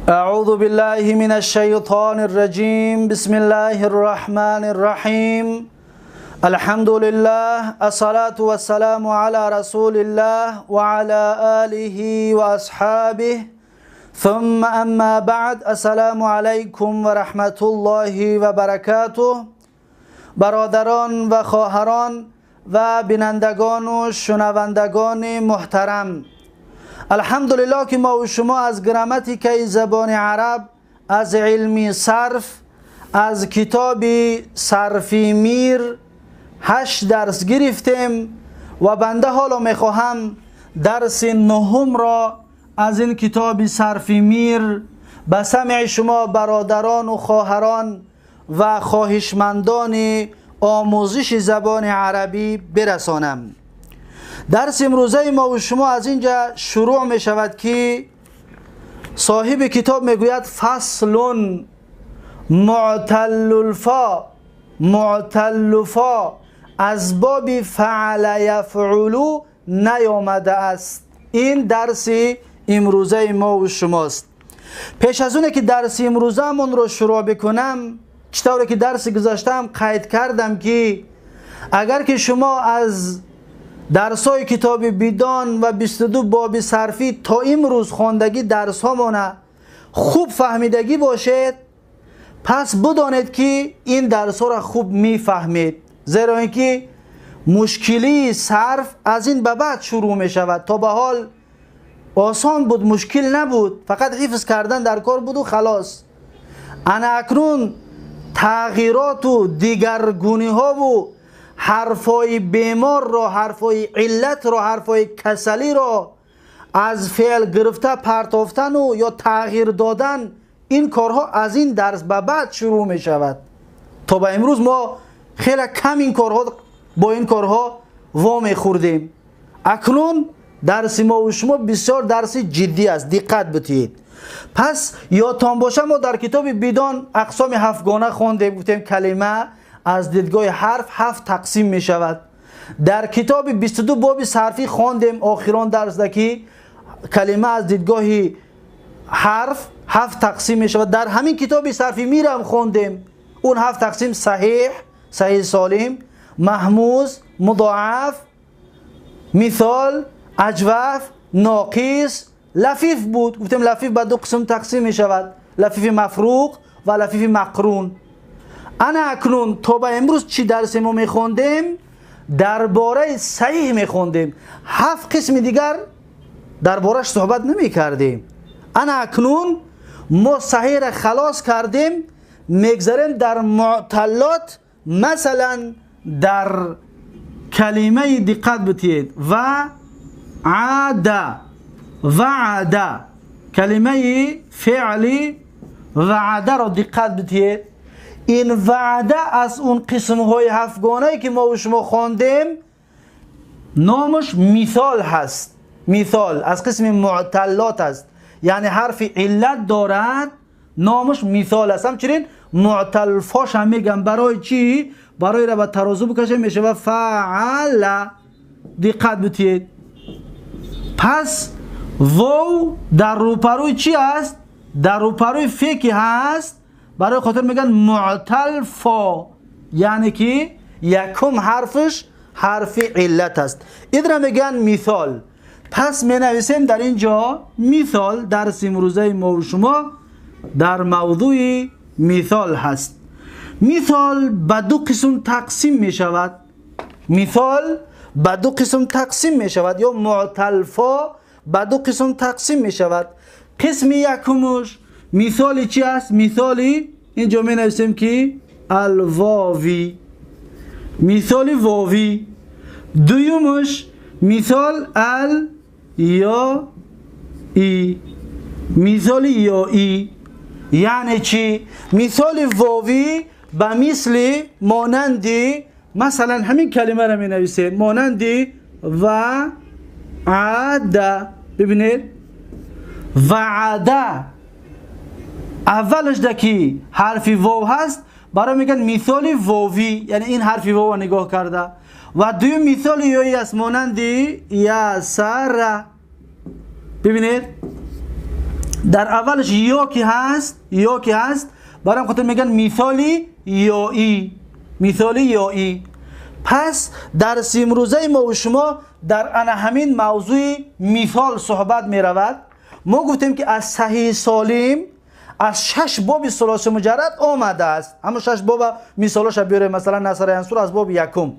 أعوذ بالله من الشيطان الرجيم. بسم الله الرحمن الرحيم. الحمد لله، الصلاة والسلام على رسول الله وعلى آله وأصحابه، ثم أما بعد. السلام عليكم ورحمة الله وبركاته. برادران و خواهران و بینندگان و شنوندگان محترم، الحمدلله که ما و شما از گراماتیکای زبان عرب، از علمی صرف، از کتاب صرفی میر 8 درس گرفتیم و بنده حالا میخواهم درس نهم را از این کتاب صرفی میر به سمع شما برادران و خواهران و خواهشمندان آموزش زبان عربی برسانم. درس امروزه ما و شما از اینجا شروع می شود که صاحب کتاب میگوید فصل معتل الفا، معتل فا از باب فعل یفعل نیامده است. این درس امروزه ما و شماست. پیش از اونه که درس امروزه من رو شروع بکنم، چطور که درس گذشتم قید کردم که اگر که شما از درسای کتاب بیدان و 22 باب صرفی تا امروز خواندگی درس ها خوب فهمیدگی باشید، پس بدانید که این درس ها را خوب میفهمید، زیرا اینکه مشکلی صرف از این به بعد شروع می شود. تا به حال آسان بود، مشکل نبود، فقط حفظ کردن در کار بود و خلاص. انا اکنون تغییرات و دیگرگونی ها و حرفای بیمار را، حرفای علت را، حرفای کسلی را از فعل گرفته پرتافتن و یا تغییر دادن، این کارها از این درس به بعد شروع می شود. تا به امروز ما خیلی کم این کارها با این کارها وا می خوردیم. اکنون درس ما و شما بسیار درس جدی است، دقت بدهید. پس یادتان باشه ما در کتاب بیدان اقسام هفتگانه خواندیم، گفتیم کلمه از دیدگاه حرف 7 تقسیم می شود. در کتاب 22 باب صرفی خواندیم آخران درس که کلمه از دیدگاه حرف 7 تقسیم می شود. در همین کتاب صرفی میرم خواندیم اون 7 تقسیم: صحیح، صحیح سالم، محموز، مضاعف، مثال، اجوف، ناقص، لفیف بود. گفتیم لفیف به 2 قسم تقسیم می شود، لفیف مفروق و لفیف مقرون. انا اکنون تا به امروز چی درس ما میخوندیم؟ درباره صحیح میخوندیم، 7 قسم دیگر دربارش صحبت نمیکردیم. انا اکنون ما صحیح را خلاص کردیم، میگذریم در معتلات. مثلا در کلمه دقت بتید و عاده، وعده، کلمه فعلی وعده را دقت بتید. این وعده از اون قسم های هفتگانه که ما و شما خواندیم نامش مثال هست. مثال از قسم معتلات است، یعنی حرف علت دارد، نامش مثال است. همچنین معتل فاش هم میگم. برای چی؟ برای را به ترازو بکشه میشه و فعل. دقت بتید. پس واو در روپروی چی است؟ در روپروی فکی هست، برای خاطر میگن معتل فا، یعنی که یکم حرفش حرف علت است. این را میگن مثال. پس می نویسیم در اینجا مثال. درس امروزه ما و شما در موضوع مثال هست. مثال به 2 قسم تقسیم می شود. مثال به 2 قسم تقسیم می شود یا معتل فا به 2 قسم تقسیم می شود. قسم یکمش مثال چی است؟ مثالی اینجا می نویسیم که الواوی، مثال واوی. دویمش مثال ال یا ای، مثال یا ای. یعنی چی؟ مثال واوی به مثل مانندی، مثلا همین کلمه را می نویسیم، مانندی و عاده. ببینید وعده اولش دکی حرف واو هست، برای میگن مثال واوی، یعنی این حرف واو نگاه کرده. و دویم مثال یایی است مانندی یسر. ببینید در اولش یا که هست، یا که هست، برام خاطر میگن مثالی یایی، مثالی یایی. پس در امروزه ما و شما در ان همین موضوع مثال صحبت می رود. ما گفتیم که از صحیح سالم از 6 باب ثلاثی مجرد آمده است. همون 6 باب مثالش بیاریم. مثلا نصر ینصر از باب یکم،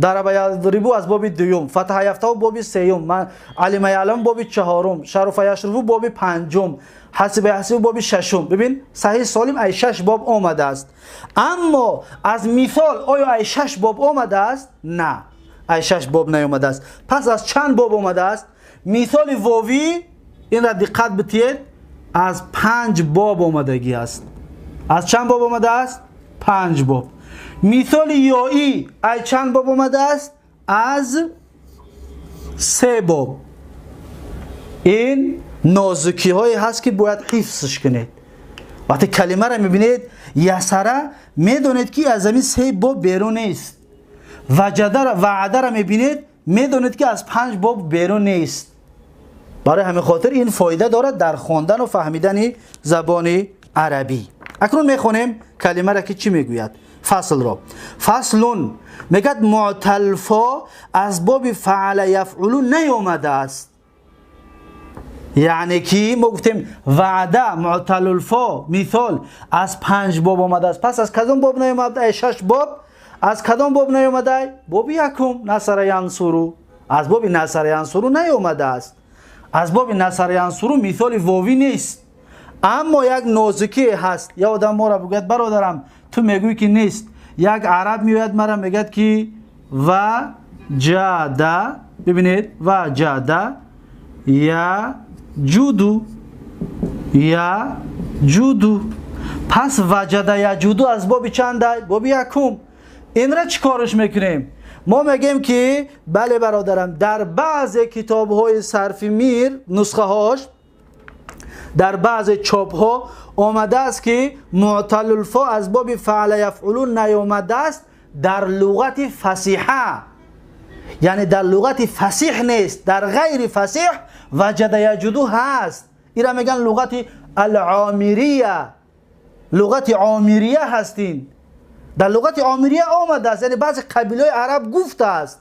ضرب یضرب از باب دوم، فتح یفتح باب سوم، علم یعلم باب چهارم، شرف یشرف باب پنجم، حسب یحسب باب ششم. ببین صحیح سالم ای 6 باب آمده است. اما از مثال آیا ای 6 باب آمده است؟ نه، ای 6 باب نیامده است. پس از چند باب آمده است؟ مثال واوی، این را دقت بتید، از 5 باب آمدگی است. از چند باب آمده است؟ 5 باب. مثال یایی ای چند باب آمده است؟ از 3 باب. این نازکی هایی هست که باید حفظش کنید. وقتی کلمه را میبینید یسره، میدونید که از این 3 باب بیرون نیست. وجده را، وعده را میبینید، میدونید که از 5 باب بیرون نیست. برای همین خاطر این فایده دارد در خواندن و فهمیدن زبان عربی. اکنون میخونیم کلمه را که چی میگوید؟ فصل را. فصلون میگد معتلفا از باب فعل یفعلو نیامده است. یعنی که ما گفتیم وعده معتل الفا مثال از 5 باب آمده است. پس از کدام باب نیامده؟ 6 باب. از کدام باب نیامده؟ باب یکم نصر ینصرو. از باب نصر ینصرو نیامده است. از باب نصر ینصرو مثال واوی نیست. اما یک نازکی هست. یا آدم ما را بگوید برادرم تو میگویی که نیست. یک عرب میآید مرا میگد که وجده، ببینید وجده یا جودو، یا جودو. پس وجده یا جودو از باب چنده؟ باب یکم. این را چی کارش میکنیم؟ ما میگیم که بله برادرم، در بعض کتاب های صرفی میر نسخه هاش، در بعض چاپ ها آمده است که معتل الفا از باب فعل یفعلون نیامده است در لغت فصیحه. یعنی در لغت فصیح نیست، در غیر فصیح وجد یجدو هست. ایرا میگن لغت العامریه، لغت عامریه هستین. در لغت عامریه آمده است، یعنی بعضی قبیله عرب گفته است،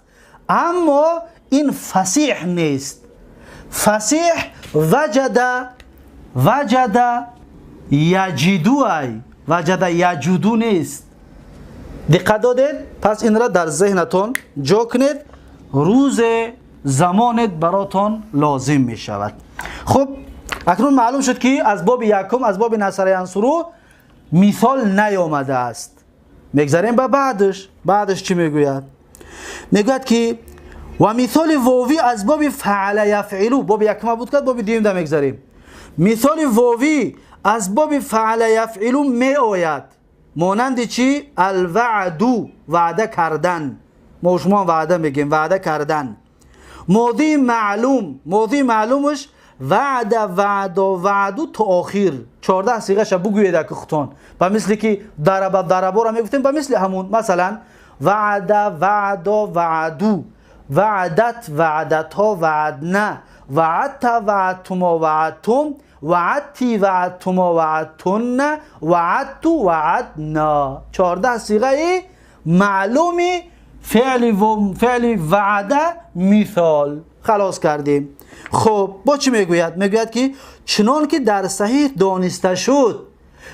اما این فصیح نیست. فصیح وجد، وجد یجدو، ای وجد یجدو نیست. دقت دادید؟ پس این را در ذهنتون جا کنید، روز زمانت براتون لازم می شود. خب اکنون معلوم شد که از باب یکم، از باب نصر ینصرو مثال نیامده است. میگذاریم به بعدش. بعدش چی میگوید؟ میگوید که و مثال واوی از باب فعل یفعلو، باب یکم بود که باب دوم ده میگذاریم. مثال واوی از باب فعل یفعلو می آید، مانند چی؟ الوعدو، وعده کردن. ما شما وعده میگیم، وعده کردن. ماضی معلوم، ماضی معلومش وعده، وعد، وعدو تا آخر 14 صیغه ش بگویید که خودتون. به مثل که ضرب، ضربو را میگفتیم، به مثل همون. مثلا وعده، وعد، وعدو، وعدت، وعدتا، وعدنا، وعدت، وعدتما، وعدتم، وعدتی، وعدتما، وعدتن، وعدت، وعدنا. 14 صیغه معلومی فعل و فعل وعده مثال. خلاص کردیم. خب با چی میگوید؟ میگوید که چنان که در صحیح دانسته شد،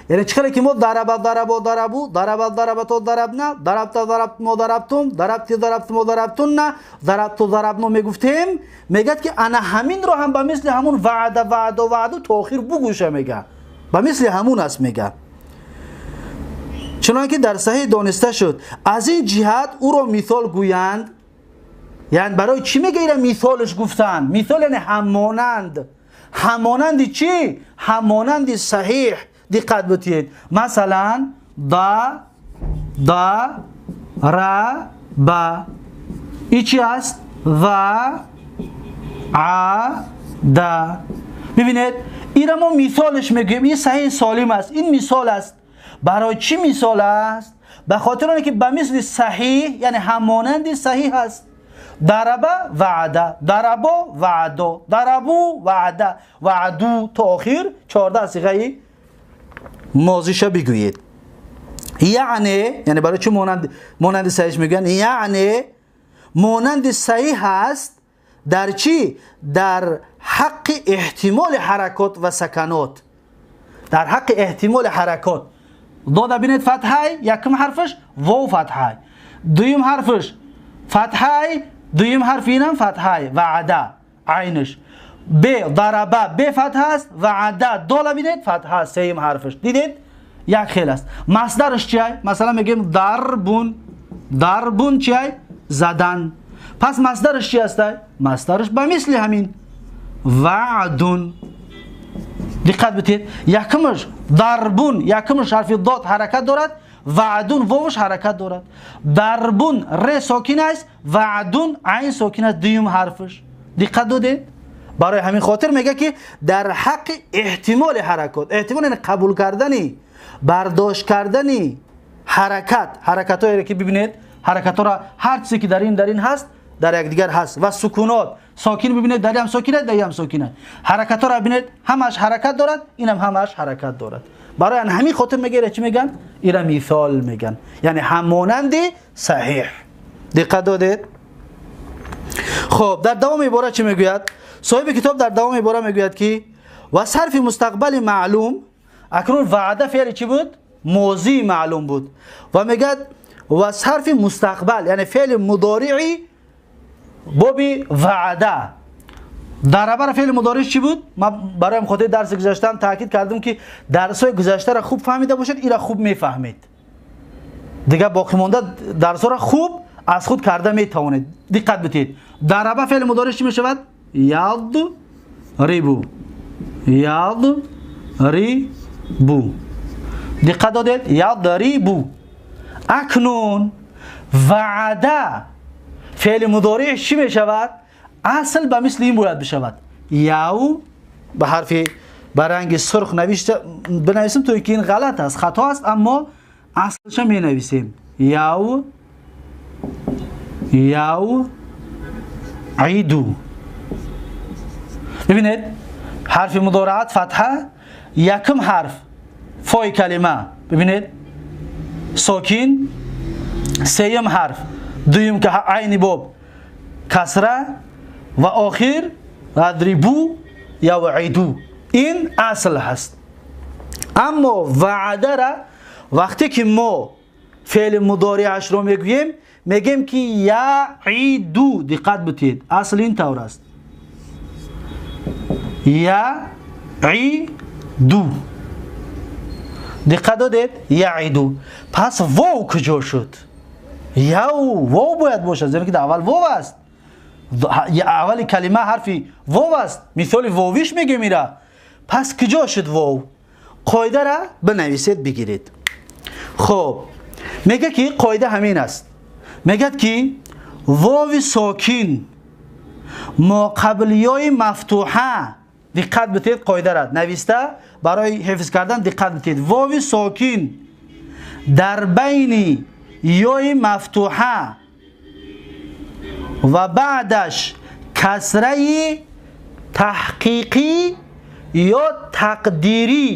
یعنی چقدر که ما ضرب، ضرب، ضربو، ضرب، ضربتو، ضربنا، ضربت، ضربت، ما ضربتم، ضربتی، ضربت، ما ضربتن، ضربت، ضربنا میگفتیم، میگد که انا همین رو هم به مثل همون وعده، وعده، وعده تا آخر بگوشه. میگه به مثل همون است. میگه چنان که در صحیح دانسته شد، از این جهت او را مثال گویند. یعنی برای چی میگه اینا مثالش گفتن؟ مثال یعنی همانند. همانند چی؟ همانند صحیح. دقت بتید. مثلا دا، دا، را، با. ای چی است؟ و، ع، دا. ببینید این ما مثالش میگیم، این صحیح سالم است، این مثال است. برای چی مثال است؟ به خاطر اینکه به مثل صحیح، یعنی همانند صحیح است. Дараба ваъда, дарабо ваъдо, дарабу ваъда, ваъду то охир 14 сиғаи мозиша бигӯед. Яъне барои чӣ монанди саҳиш мегӯянд? Яъне монанди саҳиҳ аст дар чӣ? Дар ҳаққи эҳтимоли ҳаракот ва саканот. Дар ҳаққи эҳтимоли ҳаракот. Дода бинед фатҳай, якум ҳарфаш вов фатҳай, дуюм ҳарфаш фатҳай, дуюм ҳарфи инам фатҳай, ваъда айнаш. Б дараба б фатҳ аст, ваъда дола бинед фатҳа, сеюм ҳарфаш. Дидед? Як хел аст. Масдараш чиай? Масалан мегӯем дарбун. Дарбун чиай? Задан. Пас масдараш чи аст? Масдараш ба мисли ҳамин ваъдун. Диққат битед, якумаш дарбун, якумаш ҳарфи дод ҳаракат дорад, ваъдун вовш ҳаракат дорад. Дарбун ре сокин аст, ваъдун айн сокин аст, дуюм ҳарфаш. Диққат додед? Барои ҳамин хотир мегӯяд ки дар ҳаққи эҳтимоли ҳаракот, эҳтимол яъне қабул кардани, бардошт кардани ҳаракат, ҳаракатҳоеро ки бибинед, ҳаракатҳоро ҳар чизе ки дар ин ҳаст, дар якдигар ҳаст ва сукунот, сокин бибинед, дар ҳам сокин аст, дар ҳам сокин аст. Ҳаракатҳоро бибинед, ҳамаш ҳаракат дорад, инам ҳамаш ҳаракат дорад. Барои ҳамин хотир мегӯяд чӣ мегӯянд? Ира мисол мегӯянд, яъне ҳамонанди саҳиҳ. Диққат додед? Хоб, дар давоми ибора чӣ мегӯяд? Соҳиби китоб дар давоми ибора мегӯяд ки ва сарфи мустақбали маълум. Акнун ваъда феъли чӣ буд? Мозии маълум буд. Ва мегӯяд ва сарфи мустақбал, яъне феъли мудориъи боби ваъда. Дарабара феъли мудориъ чӣ буд? Ман барои хотири дарси гузаштаам таъкид кардам ки дарсҳои гузаштаро хуб фаҳмида бошед, ира хуб мефаҳмед. Дигар боқӣ монда дарсҳоро хуб аз худ карда метавонед. Диққат битед. Дараба феъли мудориъ чӣ мешавад? Ядрибу. Ядрибу. Диққат додед? Ядрибу. Акнун ваъда феъли мудориъ чӣ мешавад? Асл ба мисли ин бояд бишавад. Яв ба ҳарфи ба ранги сурх навишта бинависем, то ки ин ғалат аст, хато аст, аммо аслша менависем. Яв, яв иду. Бибинед, ҳарфи мудораат фатҳа, якум ҳарф фои калима, бибинед, сокин, сеюм ҳарф дуюм айни боб касра ва охир ядрибу явъиду. Ин асл ҳаст. Аммо ваъдара вақте ки мо феъли мудориашро мегӯем, мегӯем ки яъиду. Диққат битед, асл ин тавр аст. Яъиду. Диққат додед? Яъиду. Пас вов куҷо шуд? Яв вов бояд бошад, зеро ки дар аввал вов аст. Аввали калима ҳарфи вов аст. Мисоли вовиш мегӯем ира. Пас куҷо шуд вов? Қоидара бинависед, бигиред. Хоб, мегӯяд ки қоида ҳамин аст. Мегӯяд ки вови сокин моқаблиёи мафтуҳа. Диққат битед, қоидара нависта барои ҳифз кардан диққат битед. Вови сокин дар байни ёи мафтуҳа ва баъдаш касраи таҳқиқӣ ё тақдирӣ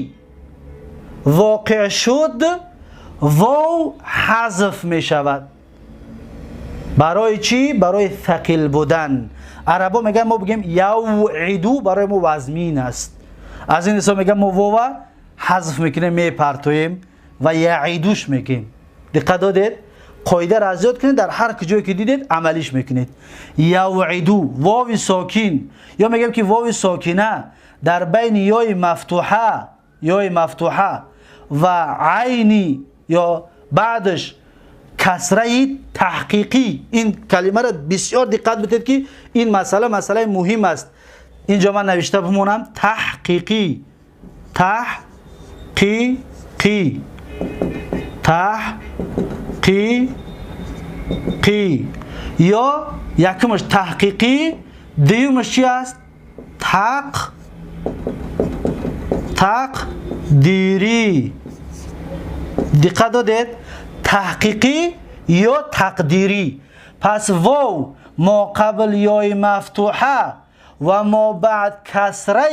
воқеъ шуд, вов ҳазф мешавад. Барои чӣ? Барои thақил будан. Арабо мегӯянд мо бигӯем явъиду барои мо вазмин аст. Аз ин ҳисоб мегӯям мо вова ҳазф мекунем, мепартоем ва яъидуш мекунем. Диққат додед? Қоидаро аз ёд кунед, дар ҳар куҷое ки дидед амалиш мекунед. Явъиду вови сокин, ё мегӯем ки вови сокина дар байни ёи мафтуҳа, ёи мафтуҳа ва айни ё баъдаш касраи таҳқиқӣ. Ин калимаро бисёр диққат битед ки ин масъала масъалаи муҳим аст. Инҷо ман навишта бимонам таҳқиқӣ, таҳқиқӣ, таҳқиқӣ, ё якумаш таҳқиқӣ, дуюмаш чи аст? Тақдирӣ. Диққат додед? Таҳқиқӣ ё тақдирӣ. Пас вов ما قبل یای مفتوحه و ما بعد کسره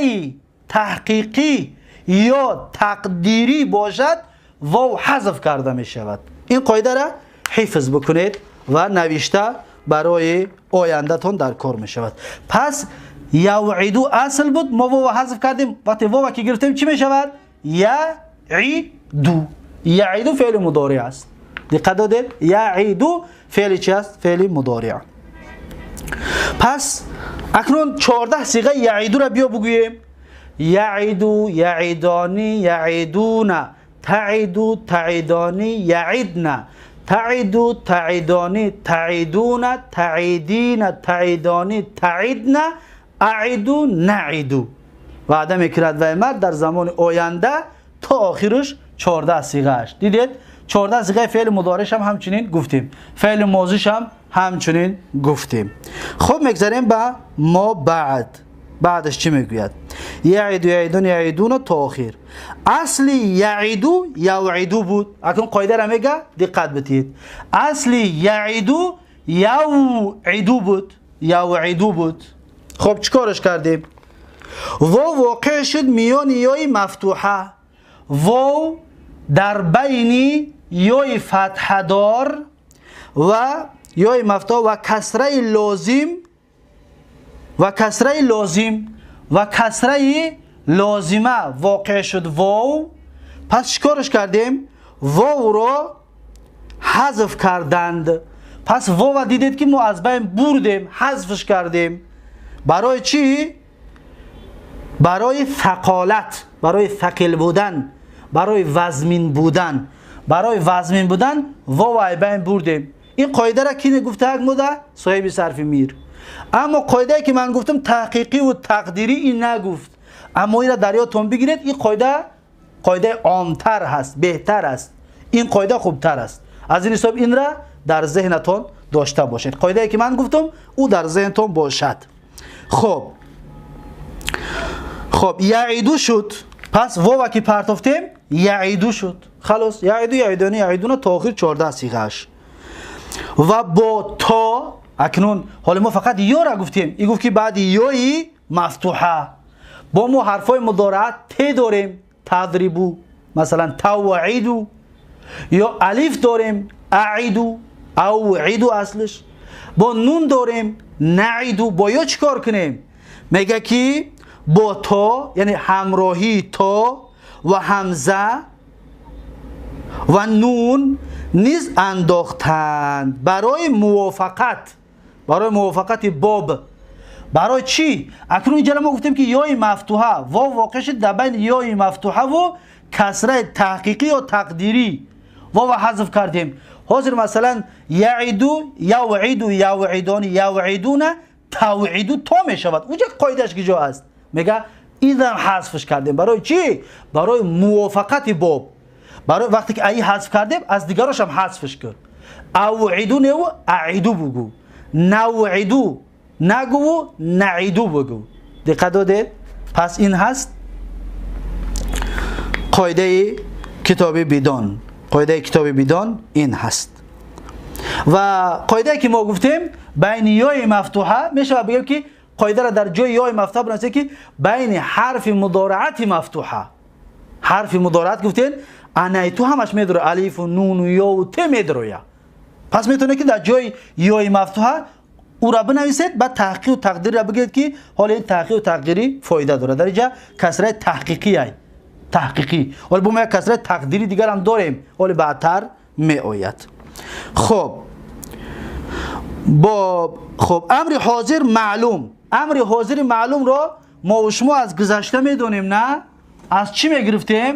تحقیقی یا تقدیری باشد واو حذف کرده می شود. این قاعده را حفظ بکنید و نوشته برای آینده‌تان در کار می شود. پس یوعدو اصل بود، ما واو حذف کردیم. وقتی واو که گرفتیم چی می شود؟ یعیدو. یعیدو فعل مضارع است. دقت دادید؟ یعیدو فعل چی است؟ فعل مضارع. پس اکنون 14 صیغه یعیدو را بیا بگوییم. یعیدو، یعیدانی، یعیدون، تعیدو، تعیدانی، یعیدن، تعیدو، تعیدانی، تعیدون، تعیدین، تعیدانی، تعیدن، اعیدو، نعیدو. وعده میکرد و مرد در زمان آینده تا آخرش 14 صیغه است. دیدید؟ 14 صیغه فعل مضارعش هم همچنین گفتیم، فعل ماضیش هم همچنین گفتیم. خب میگذریم به ما بعد. بعدش چی میگوید؟ یعیدو، یعیدون، یعیدون تا آخر. اصلی یعیدو یوعیدو بود. اکنون قاعده را میگه، دقت بدید. اصلی یعیدو یوعیدو بود، یوعیدو بود. خب چیکارش کردیم؟ واو واقع شد میان یای مفتوحه، واو در بین یای فتحه دار و یای مفتوحه و کسره لازم و کسره لازم و کسره لازمه واقع شد واو. پس چیکارش کردیم؟ واو را حذف کردند. پس واو دیدید که ما از بین بردیم، حذفش کردیم. برای چی؟ برای ثقالت، برای ثقیل بودن، برای وزمین بودن. برای وزمین بودن واو از بین بردیم. این قاعده را کی گفته؟ یک صاحب صرف میر. اما قاعده که من گفتم تحقیقی و تقدیری این نگفت. اما این را در یادتون بگیرید، این قاعده قاعده عامتر هست، بهتر است، این قاعده خوبتر است. از این حساب این را در ذهنتون داشته باشید. قاعده که من گفتم او در ذهنتون باشد. خب یعیدو شد. پس واو که پرتافتیم یعیدو شد. خلاص یعیدو، یعیدانی، یعیدون تا آخر 14 صیغه‌اش. و با تا اکنون حالا ما فقط یا را گفتیم، این گفت که بعد یای مفتوحه با ما حرفای مضارعه ت داریم، تضربو مثلا، توعدو، یا الف داریم، اعیدو، اوعدو اصلش، با نون داریم، نعیدو. با یا چیکار کنیم؟ میگه که با تا، یعنی همراهی تا و همزه و نون نیز انداختند برای موافقت، برای موافقت باب. برای چی؟ اکنون اینجا ما گفتیم که یای مفتوحه واو واقع شد در بین یای مفتوحه و کسره تحقیقی یا تقدیری، واو حذف کردیم. حاضر مثلا یعیدو، یوعیدو، یوعیدان، یوعیدون، توعیدو تا می شود. اونجا قاعده‌اش کجا است؟ میگه اینم حذفش کردیم. برای چی؟ برای موافقت باب. برای وقتی که ای حذف کردیم از دیگرش هم حذفش کرد. اوعیدو نه و اعیدو بگو، نوعیدو نگو، نعیدو بگو. دقت دادید؟ پس این هست قاعده کتاب بیدان. قاعده کتاب بیدان این هست. و قاعده که ما گفتیم بین یای مفتوحه میشه بگیم که قاعده را در جای یای مفتوحه بنویسیم که بین حرف مضارعت مفتوحه، حرف مضارعت گفتین انایتو همش میدره، الف و نون و یا و ت میدره. پس میتونه که در جای یای مفتوحه او را بنویسید، بعد تحقیق و تقدیر را بگید که حالا این تحقیق و تقدیری فایده داره. در اینجا کسره تحقیقی ای، تحقیقی. حالا با ما یک کسره تقدیری دیگر هم داریم، حالا بعدتر می آید. خب با خب امر حاضر معلوم. امر حاضر معلوم را ما و شما از گذشته میدونیم، نه؟ از چی میگرفتیم؟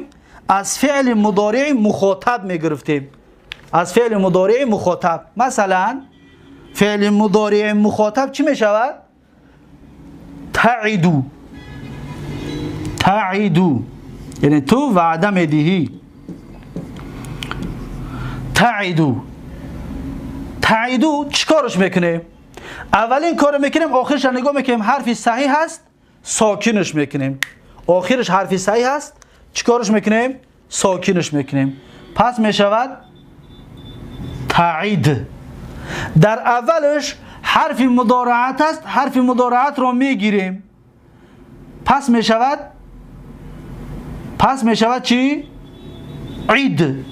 از فعل مضارع مخاطب میگرفتیم. از فعل مضارع مخاطب. مثلا فعل مضارع مخاطب چی میشود؟ تعیدو. تعیدو یعنی تو وعده میدهی. تعیدو، تعیدو چیکارش میکنیم؟ اولین کارو میکنیم آخرش نگاه میکنیم حرفی صحیح هست ساکنش میکنیم. آخرش حرفی صحیح هست چیکارش میکنیم؟ ساکنش میکنیم. پس میشود تعید. در اولش حرف مضارعت است، حرف مضارعت رو میگیریم. پس میشود، پس میشود چی؟ عید،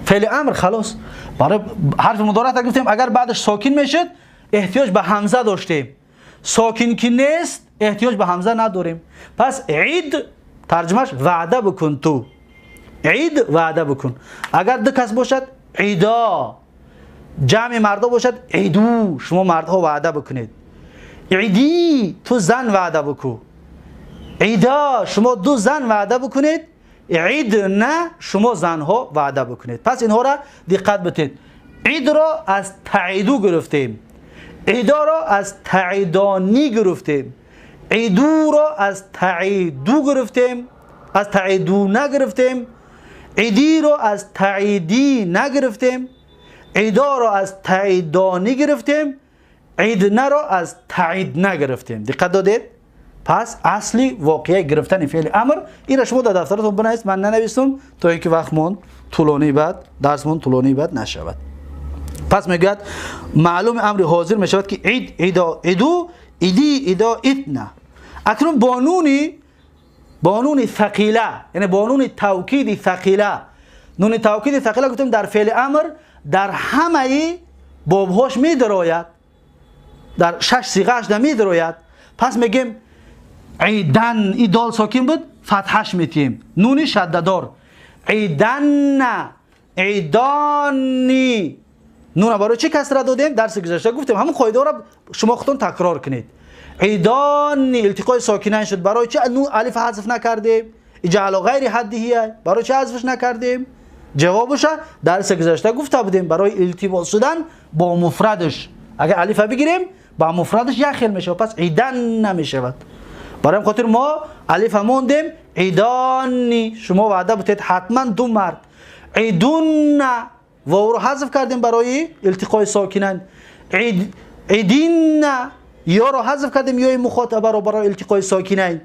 فعل امر. خلاص برای حرف مضارعت گفتیم اگر بعدش ساکن میشد احتیاج به همزه داشتیم، ساکن که نیست احتیاج به همزه نداریم. پس عید ترجمهش وعده بکن، تو عید وعده بکن. اگر دو کس باشد عیدا، جمع مردا باشد عیدو، شما مردها وعده بکنید. عیدی تو زن وعده بکن، عیدا شما دو زن وعده بکنید، عید نه شما زنها وعده بکنید. پس اینها را دقت بدید. عید را از تعیدو گرفتیم، عیدا را از تعیدانی گرفتیم، عیدو را از تعیدو گرفتیم، از تعیدو نگرفتیم، عیدی را از تعیدی نگرفتیم، عیدا را از تعیدانی گرفتیم، عید نه را از تعید نگرفتیم. دقت دادید؟ پس اصلی واقعه گرفتن فعل امر این را شما در دفترتون بنویسید، من ننویسم تا اینکه وقتمون طولانی بعد درسمون طولانی بعد نشود. پس میگوید معلوم امر حاضر میشود که عید، عیدا، عیدو، عیدی، عیدا، عیدنا. اکنون با نون ثقیله، یعنی با نون توکید ثقیله، نون توکید ثقیله گفتیم در فعل امر در همه بابهاش میدراید، در شش صیغه‌اش نمیدراید. پس میگیم عیدن، ای دال ساکن بود فتحش میتیم، نون شده‌دار، عیدن، عیدانی. نون برای چه کسره دادیم؟ درس گذشته گفتیم همون قاعده را شما خودتون تکرار کنید. عیدانی التقای ساکنین شد، برای چه نون الف حذف نکردیم؟ جعل غیر حدیه، برای چه حذفش نکردیم؟ جوابش درس گذشته گفته بودیم برای التباس شدن با مفردش. اگر الف بگیریم با مفردش یک خیل میشه، پس عیدن نمیشود. برای خاطر ما الف موندیم عیدانی، شما وعده بودید حتما دو مرد. عیدون واو رو حذف کردیم برای التقای ساکنین. عیدین یا رو حذف کردیم یا مخاطبه رو برای التقای ساکنین.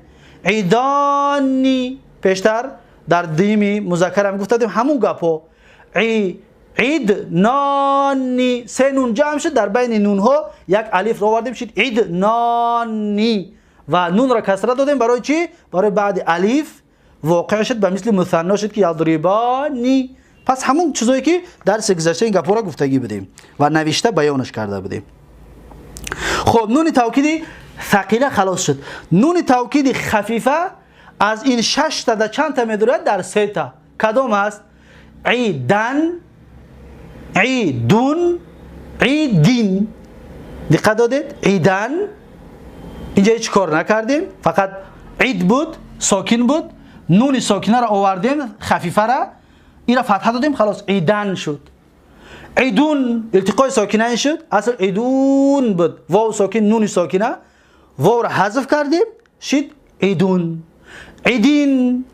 عیدانی پیشتر در دیمی مذکر هم گفتیم همون گپو. عید نانی، سه نون جمع شد، در بین نون ها یک الف رو آوردیم شد عید نانی و نون را کسره دادیم برای چی؟ برای بعد الف واقع شد به مثل مثنا شد که یضربانی. پس همون چیزایی که درس گذشته این گپو را گفتگی بودیم و نوشته بیانش کرده بودیم. خب نون توکیدی ثقیله خلاص شد. نون توکیدی خفیفه از این شش تا در چند تا میدورد؟ در سه تا. کدام است؟ عیدن، عیدون، عیدین. دقت دادید؟ عیدن اینجا هیچ کار نکردیم، فقط عید بود، ساکن بود، نون ساکنه را آوردیم خفیفه را، این را فتحه دادیم، خلاص عیدن شد. عیدون التقای ساکنه شد، اصل عیدون بود، واو ساکن نون ساکنه، واو را حذف کردیم شد عیدون. عیدین،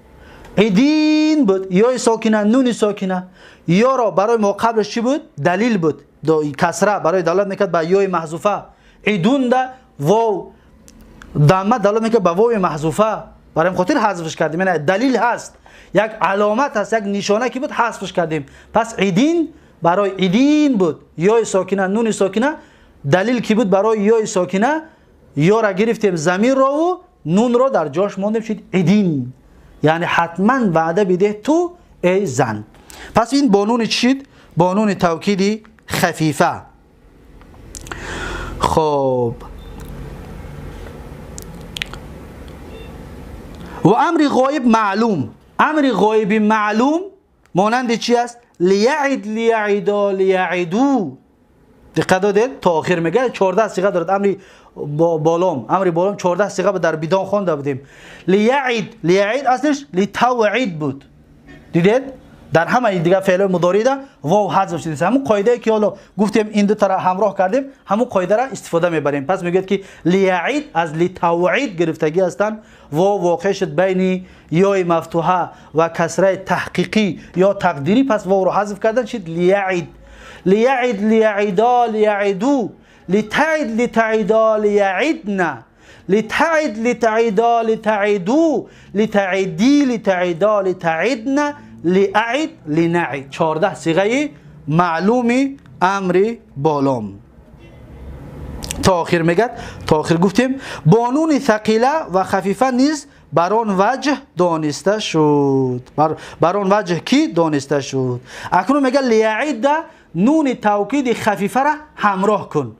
عیدین بود، یا ساکنه نون ساکنه، یا را برای ما قبلش چی بود؟ دلیل بود، کسره برای دلالت میکرد به یای محذوفه. عیدون ده واو دمه دلالت میکرد به واو محذوفه، برای خاطر حذفش کردیم، یعنی دلیل هست، یک علامت هست، یک نشانه که بود حذفش کردیم. پس عیدین برای عیدین بود، یای ساکنه نون ساکنه، دلیل که بود برای یای ساکنه، یا را گرفتیم ضمیر را و نون را در جاش ماندیم شد عیدین، یعنی حتما وعده بده تو ای زن. پس این با نون چی شد؟ با نون توکیدی خفیفه. خب و امر غایب معلوم، امر غایب معلوم مانند چی است؟ لیعد، لیعدا، لیعدو. دقت دادید تا آخر میگه 14 صیغه دارد امر بالام، امر بالام 14 صیغه در بیدان خوانده بودیم. لیعد، لیعد اصلش لتوعید بود، دیدید؟ در همه دیگه فعل مضارع ده واو حذف شده. همون قاعده که حالا گفتیم این دو تا را همراه کردیم، همون قاعده را استفاده میبریم. پس میگه که لیعید از لتوعید گرفتگی هستند، واو واقع شد بین یای مفتوحه و کسره تحقیقی یا تقدیری، پس واو رو حذف کردن شد لیعید. لیعید، لیعیدا، لیعیدو، لتعید، لتعیدا، لیعیدنا، لتعید، لتعیدا، لتعیدو، لتعیدی، لتعیدا، لتعیدنا، لأعد، لنعد. 14 صیغه معلومی امر بالام. تا آخر میگد، تا آخر گفتیم با نون ثقیله و خفیفه نیز بر آن وجه دانسته شد. بر آن وجه کی دانسته شد. اکنون میگه لیعید نون توکید خفیفه را همراه کن.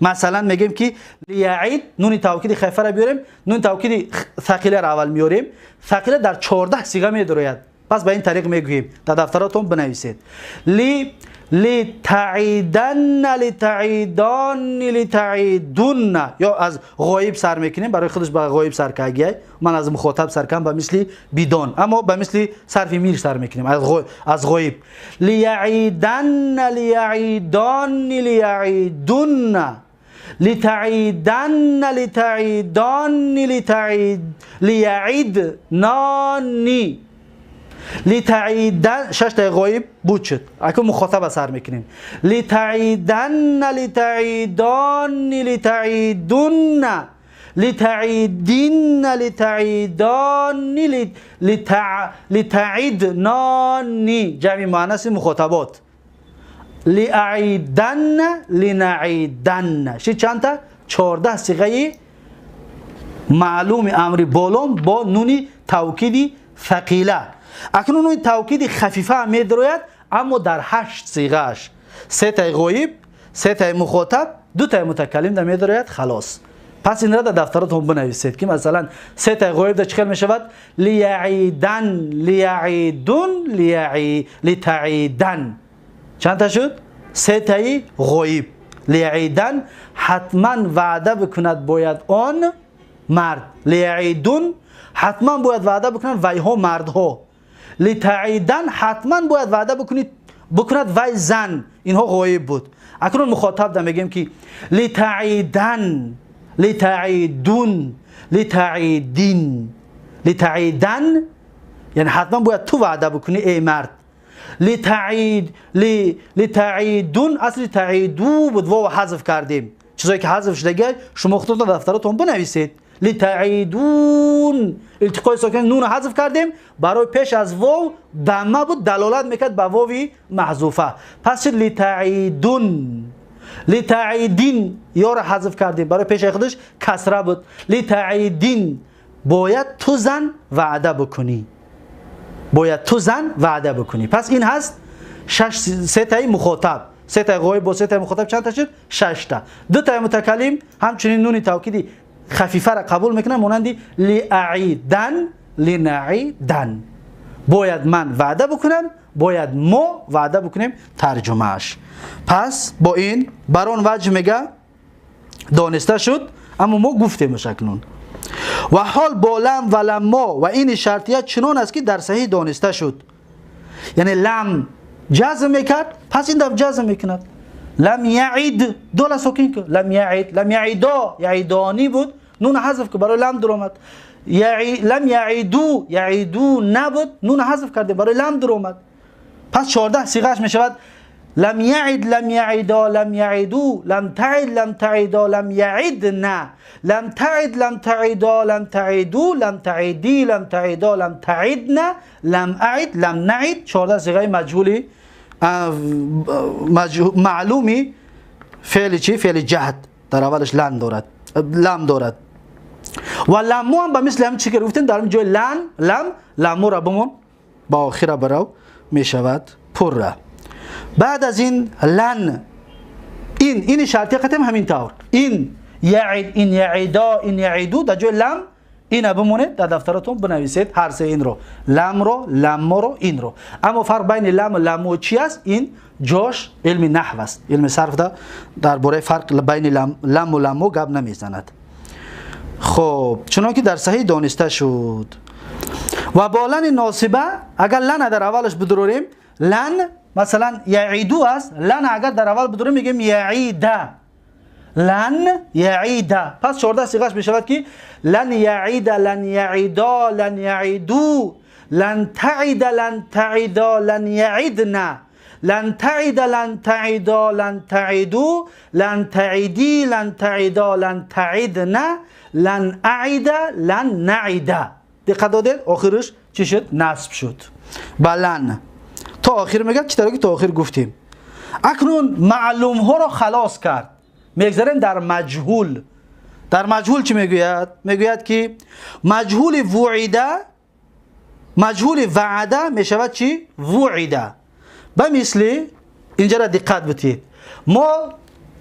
مثلا میگیم که لیعید نون توکید خفیفه را بیاریم، نون توکید ثقیله را اول میاریم. ثقیله در 14 صیغه میدروید. پس به این طریق میگوییم، در دفتراتون بنویسید. لی لتعیدن لتعیدان لتعیدن، یا از غایب سر میکنیم، برای خودش به غایب سر کگیه، من از مخاطب سر کنم به مثل بیدان، اما به مثل صرف میر سر میکنیم از غایب. لیعیدن لیعیدان لیعیدن لتعیدن لتعیدان لتعید لیعیدنانی لتعیدن، شش تا غایب بود شد. اکنون مخاطب سر میکنیم. لتعیدن لتعیدان لتعیدن لتعیدین لتعیدان لتعیدنانی، جمع مؤنث مخاطبات. لأعیدن لنعیدن، شی چند تا؟ 14 صیغه معلوم امر بالام با نون توکیدی ثقیله. اکنون نون توکید خفیفه میدروید، اما در 8 صیغهش، 3 تا غایب، 3 تا مخاطب، 2 تا متکلم در میدروید. خلاص. پس این را در دفتراتون بنویسید که مثلا 3 تا غایب در چه میشود؟ لیعیدن لیعیدون لتعیدن. چند تا شد؟ 3 تای غایب. لیعیدن حتما وعده بکند باید آن مرد. لیعیدون حتما باید وعده بکنند ویها مردها. لتعیدن حتما باید وعده بکند وی زن. اینها غایب بود. اکنون مخاطب ده میگیم که لتعیدن لتعیدون لتعیدین. لتعیدن یعنی حتما باید تو وعده بکنی ای مرد. لتعیدون اصل تعیدو بود، واو حذف کردیم. چیزایی که حذف شده شما خودتون دفتراتون بنویسید. لتعیدون التقای ساکن نون حذف کردیم، برای پیش از واو دمه بود، دلالت میکرد به واوی محذوفه. پس لتعیدون لتعیدین یا را حذف کردیم، برای پیش خودش کسره بود. لتعیدین باید تو زن وعده بکنی، باید تو زن وعده بکنی. پس این هست 3 تای مخاطب، 3 تای غایب با 3 تای مخاطب چند تا شد؟ 6 تا. 2 تای متکلم همچنین نون توکیدی خفیفه را قبول میکنه، مانند لأعیدن لنعیدن. باید من وعده بکنم، باید ما وعده بکنیم ترجمهش. پس با این بر آن وجه میگه دانسته شد، اما ما گفتیمش اکنون. و حال با لم و لما و این شرطیه چنان است که در صحیح دانسته شد. یعنی لم جزم میکرد، پس این دفعه جزم میکند. لم یعید دولا ساکن که لم یعید، لم یعیدا یعیدانی بود، نون حذف که برای لم در آمد. لم یعیدو یعیدو نبود، نون حذف کرده برای لم در آمد. پس 14 صیغهش میشود لم یعید لم یعیدا لم یعیدو لم تعید لم تعیدا لم یعیدنا لم تعید لم تعیدا لم تعیدو لم تعیدی لم تعیدا لم تعیدنا لم اعید لم نعید. 14 صیغه مجهولی معلومی فعل چی؟ فعل جهد در اولش لن دارد، لم دارد. و لمو هم به مثل هم چی که گفتیم در جای لن لم لمو را بمون با آخر برو میشود پر. بعد از این لن، این شرطی قطعیم همین طور، این یعید این یعیدا این یعیدو در جای لم این بمونه در دفتراتون بنویسید هر سه این رو، لم رو، لما رو، این رو. اما فرق بین لم و لمو چی است؟ این جاش علم نحو است، علم صرف درباره فرق بین لم و لمو گپ نمیزند. خب چنانکه در صحیح دانسته شد. و با لن ناصبه اگر لن در اولش بدروریم، لن مثلا یعیدو است، لن اگر در اول بدروریم میگیم یعیده، لن یعیده. پس 14 صیغهش میشود که لن یعید لن یعیدا لن یعیدو لن تعید لن تعیدا لن یعیدنا لن تعید لن تعیدا لن تعیدو لن تعیدی لن تعیدا لن تعیدنا لن اعید لن نعید. دقت دادید آخرش چی شد؟ نصب شد بلن تا آخر میگه چطور که تا آخر گفتیم. اکنون معلوم ها را خلاص کرد. Мегзарем дар маҷҳул. Дар маҷҳул чӣ мегӯяд? Мегӯяд ки маҷҳули вуида, маҷҳули ваъда мешавад чӣ? Вуида. Ба мисли инҷара диққат битед. Мо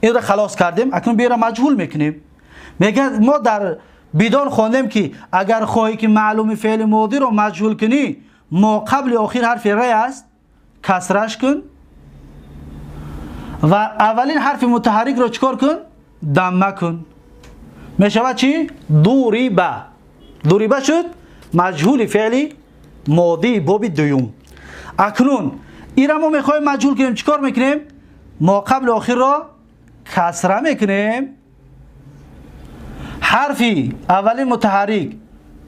инро халос кардем, акнун биёра маҷҳул мекунем. Мегӯяд мо дар бидон хондем ки агар хоҳӣ ки маълуми феъли модиро маҷҳул кунӣ, мо қабли охир ҳарфи р аст, касраш кун ва аввалин ҳарфи мутаҳаррикро чикор кун? Дамма кун. Мешавад чӣ? Дуриба. Дуриба шуд маҷҳули феъли модии боби дуюм. Акнун инро мо мехоҳем маҷҳул кунем, чикор мекунем? Мо қабли охирро касра мекунем. Ҳарфи аввалин мутаҳаррик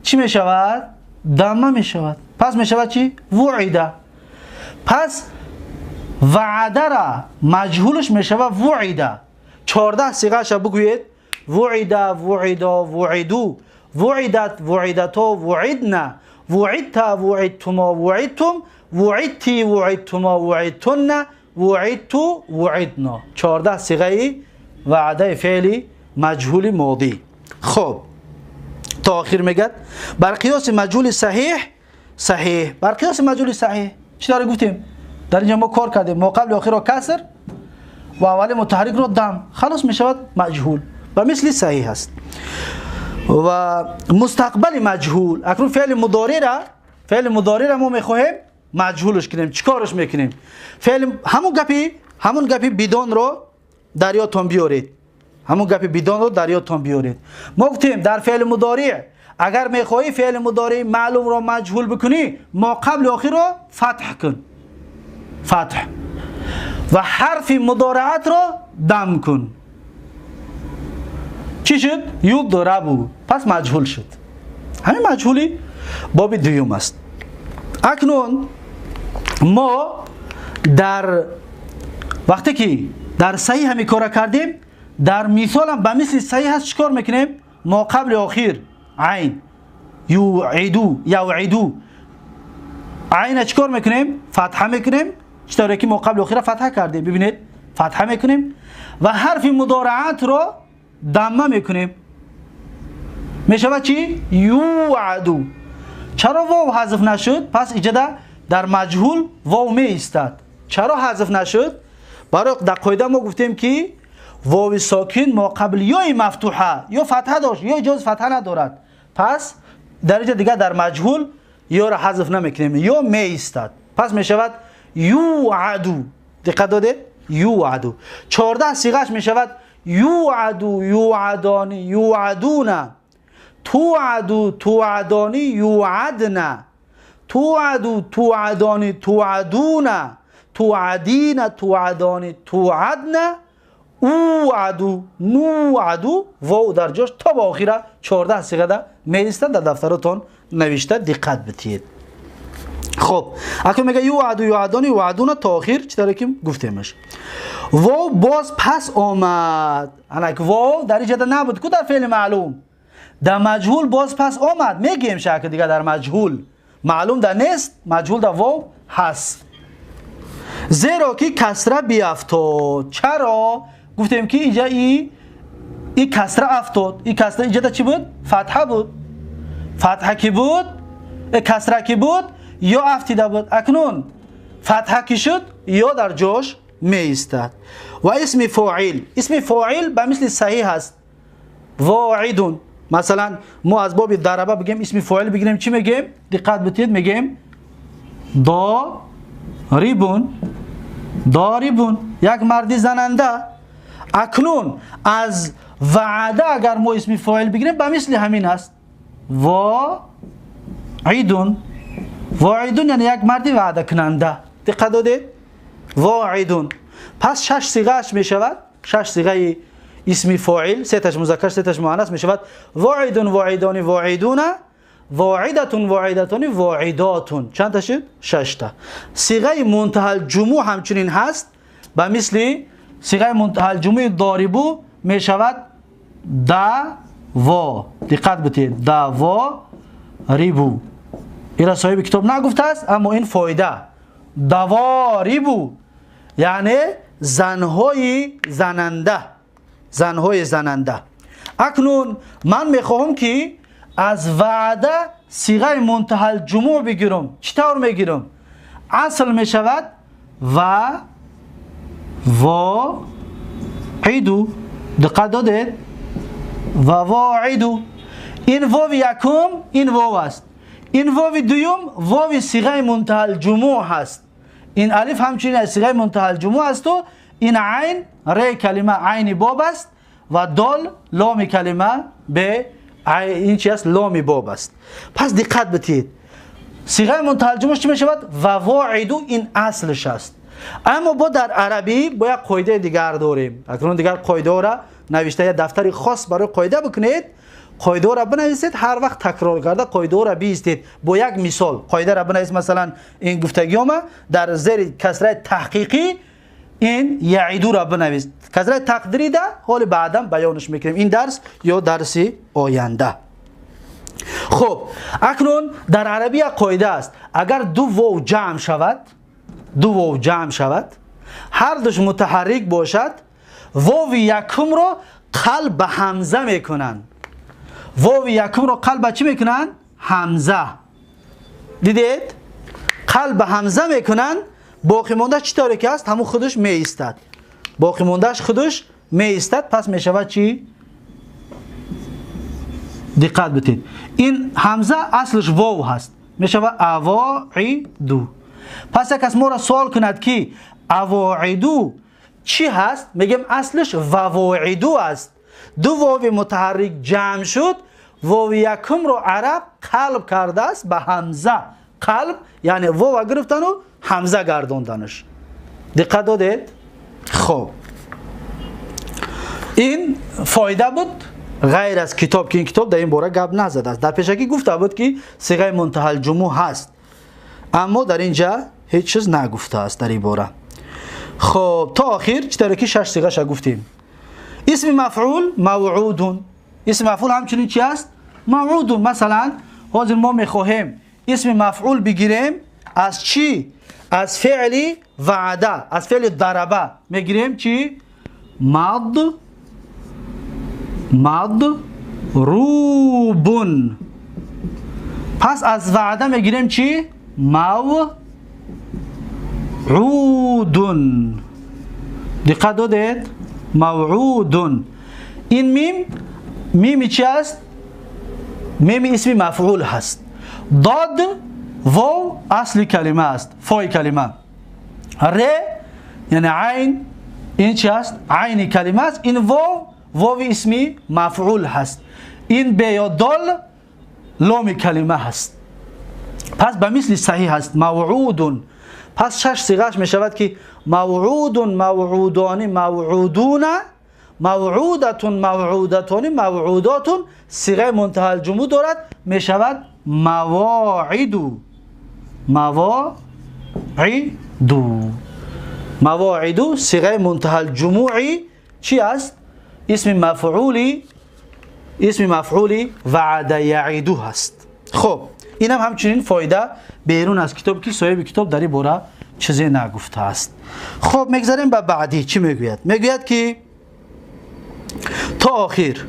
чӣ мешавад? Дамма мешавад. Пас мешавад чӣ? Вуида. Пас ваъдара маҷҳулш мешавад вуида. 14 сиғаша бигӯед. Вуида, вуидо, вуиду, вуидат, вуидато, вуидна, вуидта, вуидтумо, вуидтум, вуидти, вуидтумо, вуидтунна, вуидту, вуидно. 14 сиғаи ваъдаи феъли маҷҳули модӣ. Хоб, то охир мегӯяд бар қиёси маҷҳули саҳиҳ, саҳиҳ бар қиёси маҷҳули саҳиҳ чӣ тавре гуфтем? Дар инҷа мо кор кардем, мо қабли охирро каср ва аввали мутаҳаррикро дам, халос мешавад маҷҳул, ба мисли саҳиҳ аст. Ва мустақбали маҷҳул, акнун феъли мудориро мо мехоҳем маҷҳулш кунем. Чӣ кораш мекунем? Феъли ҳамун гапи бидонро дар ёдтон биёред. Ҳамун гапи бидонро дар ёдтон биёред. Мо гуфтем дар феъли мудориъ агар мехоҳӣ феъли мудориъ маълумро маҷҳул бикунӣ, мо қабли охирро фатҳ кун, фатҳ, ва ҳарфи мудораатро дам кун. Чӣ шуд? Юдрабу. Пас маҷҳул шуд. Ҳамин маҷҳули боби дуюм аст. Акнун мо дар вақте ки дар саҳиҳ ҳамин кора кардем, дар мисолам ба мисли саҳиҳ ҳаст, чӣ кор мекунем? Мо қабли охир айн юиду, явиду, айна чӣ кор мекунем? Фатҳа мекунем. Чӣ тавре ки мо қабли охира фатҳа кардем, бибинед, фатҳа мекунем ва ҳарфи мудораатро дамма мекунем. Мешавад чӣ? Юаду. Чаро вов ҳазф нашуд? Пас иҷода дар маҷҳул вов меистад. Чаро ҳазф нашуд? Барои дар қоида мо гуфтем ки вови сокин мо қабл ёи мафтуҳа ё фатҳа дошт, ё иҷози фатҳа надорад. Пас дар инҷа дигар дар маҷҳул ёро ҳазф намекунем, ё меистад. Пас мешавад юаду. Диққат додед? Юаду. 14 сиғаш мешавад юаду, юадони, юадуна, туаду, туадони, юадна, туаду, туадони, туадуна, туадина, туадони, туадна, уаду, нуаду. Вов дар ҷош то ба охира 14 сиғада меистад. Дар дафтаротон навишта диққат битиҳед. Хоб, акнун мега юаду, юадони, юадуна то охир, чӣ тавре ки гуфтемаш. Вов боз пас омад. Анак вов дар иҷода набуд ку дар феъли маълум. Дар маҷҳул боз пас омад. Мегӯем шакл дигар дар маҷҳул маълум да нест, маҷҳул да вов ҳаст. Зеро ки касра биафтод. Чаро? Гуфтем ки иҷа и касра афтод. И касра иҷода чӣ буд? Фатҳа буд. Фатҳа ки буд, касра ки буд, ё афтида буд. Акнун фатҳа ки шуд, ё дар ҷош меистад. Ва исми фоил, исми фоил ба мисли саҳиҳ аст. Воидун. Масалан мо аз боби дараба бигем, исми фоил бигирем, чӣ мегем? Диққат битед, мегем дорибун, дорибун, як марди зананда. Акнун аз ваъда агар мо исми фоил бигирем, ба мисли ҳамин аст. Воидун, воидун яъне як марди ваъдакунанда. Диққат додед? Воидун. Пас 6 сиғааш мешавад. 6 сиғаи исми фоил, сеташ музаккар, сеташ муаннас мешавад. Воидун, воидони, воидуна, воидатун, воидатони, воидотун. Чанд та шуд? 6 та. Сиғаи мунтаҳал ҷумӯъ ҳамчунин ҳаст. Ба мисли сиғаи мунтаҳал ҷумӯи дорибу мешавад даво. Диққат битед, даво рибу. Ира соҳиби китоб нагуфтааст, аммо ин фоида. Даворибу яъне занҳои зананда. занҳои зананда. Акнун ман мехоҳам ки аз ваъда сиғаи мунтаҳал ҷумӯъ бигирам. Чӣ тавр мегирам? Асл мешавад ва воиду. Диққат додед? Ва воиду. Ин вови якум, ин вов аст. Ин вови дуюм вови сиғаи мунтаҳал ҷумӯъ ҳаст. Ин алиф ҳамчунин аз сиғаи мунтаҳал ҷумӯъ асту ин айн ре калима айни боб аст ва дол ломи калима бе ин чи аст? Ломи боб аст. Пас диққат битиҳед, сиғаи мунтаҳал ҷумӯъ чӣ мешавад? Ва воиду, ин аслш аст. Аммо бо дар арабӣ бо як қоидаи дигар дорем. Акнун дигар қоидаҳоро навишта як дафтари хос барои қоида бикунед, қоидаҳоро бинависед, ҳар вақт такрор карда қоидаҳоро биистед. Бо як мисол қоидаро бинавис. Масалан, ин гуфтагиёма дар зери касраи таҳқиқӣ ин яидуро бинавис, касраи тақдирида ҳоли баъдан баёнш мекунем, ин дарс ё дарси оянда. Хуб, акнун дар арабӣ як қоида аст. Агар ду вов ҷамъ шавад, ду вов ҷамъ шавад, ҳар душ мутаҳаррик бошад, вови якумро қалб ба ҳамза мекунанд. Вови якумро қалб ба чӣ мекунанд? Ҳамза. Дидед? Қалб ба ҳамза мекунанд, боқӣ мондааш чӣ тавре ки аст, ҳамун худаш меистад. Боқӣ мондааш худаш меистад. Пас мешавад чӣ? Диққат битед, ин ҳамза аслаш вов ҳаст, мешавад авоиду. Пас як кас моро суол кунад ки авоиду чӣ ҳаст, мегӯем аслаш вавоиду аст. Ду вови мутаҳаррик ҷамъ шуд, вови якумро араб қалб кардааст ба ҳамза. Қалб яъне вова гирифтану ҳамза гардонданаш. Диққат додед? Хоб, ин фоида буд ғайр аз китоб, ки ин китоб дар ин бора гап назадааст. Дар пешакӣ гуфта буд ки сиғаи мунтаҳалҷумӯъ ҳаст, аммо дар ин ҷа ҳеҷ чиз нагуфтааст дар ин бора. Хоб, то охир чӣ тавре ки шаш сиғаша гуфтем. Исми мафъул мавъудун. Исми мафъул ҳамчунин чи аст? Мавъудун. Масалан, ҳозир мо мехоҳем исми мафъул бигирем аз чӣ? Аз феъли ваъда, аз феъли дараба мегирем чӣ? Мад мадрубун. Пас аз ваъда мегирем чӣ? Мавъудун. Диққат додед? Мавъудун. Ин мим мими чи аст? Мими исми мафъул ҳаст. Дод вов асли калима аст, фои калима. Ре яъне айн, ин чи аст? Айни калима аст. Ин вов вови исми мафъул ҳаст. Ин бе ё дол ломи калима ҳаст. Пас ба мисли саҳиҳ ҳаст мавъудун. Пас шаш сиғааш мешавад ки мавъудун, мавъудони, мавъудуна, мавъудатун, мавъудатони, мавъудотун. Сиғаи мунтаҳалҷумӯъ дорад, мешавад мавоиду. Мавоиду. Мавоиду сиғаи мунтаҳалҷумӯи чи аст? Исми мафъули, исми мафъули ваъда яиду ҳаст. Хуб, инам ҳамчунин фоида берун аз китоб, ки соҳиби китоб дар ин бора чизе нагуфтааст. Хуб, мегзарем ба баъдӣ. Чӣ мегӯяд? Мегӯяд ки то охир,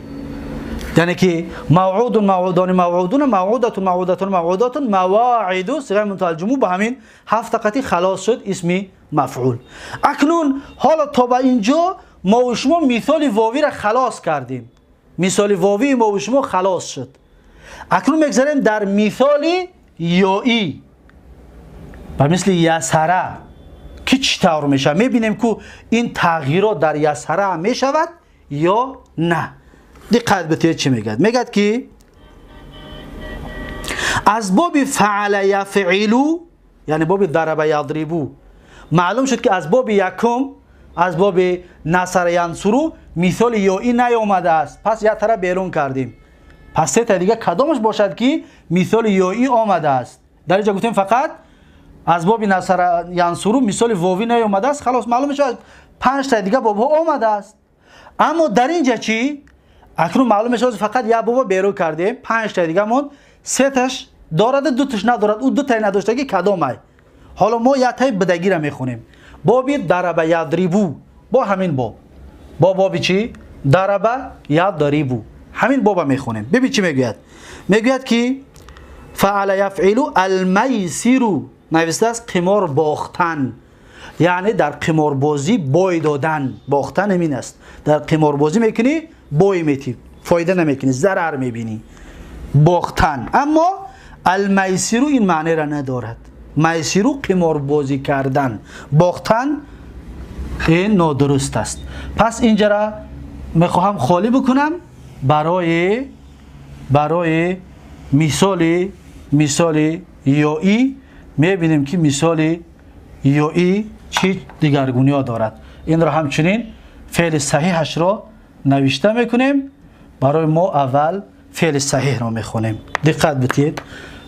яъне ки мавъудун, мавъудони, мавъудуна, мавъудатун, мавъудатун, мавъудотун, мавоиду, сиғаи мунтаҳалҷумӯъ ба ҳамин ҳафта қатӣ халос шуд исми мафъул. Акнун ҳоло то ба инҷо мо шумо мисоли вовиро халос кардем. Мисоли вовии мо шумо халос шуд. Акнун мегзарем дар мисоли ёӣ ба мисли ясара, ки чӣ тавр мешавад. Мебинем ку ин тағйирот дар ясара мешавад ё на. Диққат битиҳед чӣ мегӯяд. Мегӯяд ки аз боби фаъала яфъилу, яъне боби дараба ядрибу, маълум шуд ки аз боби якум, аз боби насара янсуру мисоли ёӣ наёмадааст. Пас як тараф берун кардем. Пас се та дига кадомаш бошад ки мисоли ёӣ омадааст? Дар инҷа гуфтем фақат аз боби насара янсуру мисоли вовӣ наёмадааст. Халос, маълум мешавад панҷ та дига бобҳо омадааст. Аммо дар инҷа чӣ? Акнун маълум мешавад фақат як бобо берун кардем, панҷ та дига монд, се таш дорад, ду таш надорад. Ӯ ду таи надоштагӣ кадомай? Ҳоло мо як таи бидагиро мехонем. Боби дараба ядрибу, бо ҳамин боб, бо боби чӣ? дараба ядрибу. Ҳамин боба мехонем. Бибин, чӣ мегӯяд? Мегӯяд, ки фаъала яфъилу алмайсиру навистааст, қимор бохтан, яъне дар қиморбозӣ бой додан. Бохтан ҳамин аст: дар қиморбозӣ мекунӣ, бой метӣ, фоида намекунӣ, зарар мебинӣ, бохтан. Аммо алмайсиру ин маънеро надорад. Майсиру қиморбозӣ кардан, бохтан, ин нодуруст аст. Пас инҷара мехоҳам холӣ бикунам барои мисоли ёӣ. Мебинем, ки мисоли ёӣ чӣ дигаргуниҳо дорад. Инро ҳамчунин феъли саҳиҳашро навишта мекунем. Барои мо аввал феъли саҳиҳро мехонем. Диққат битиҳед: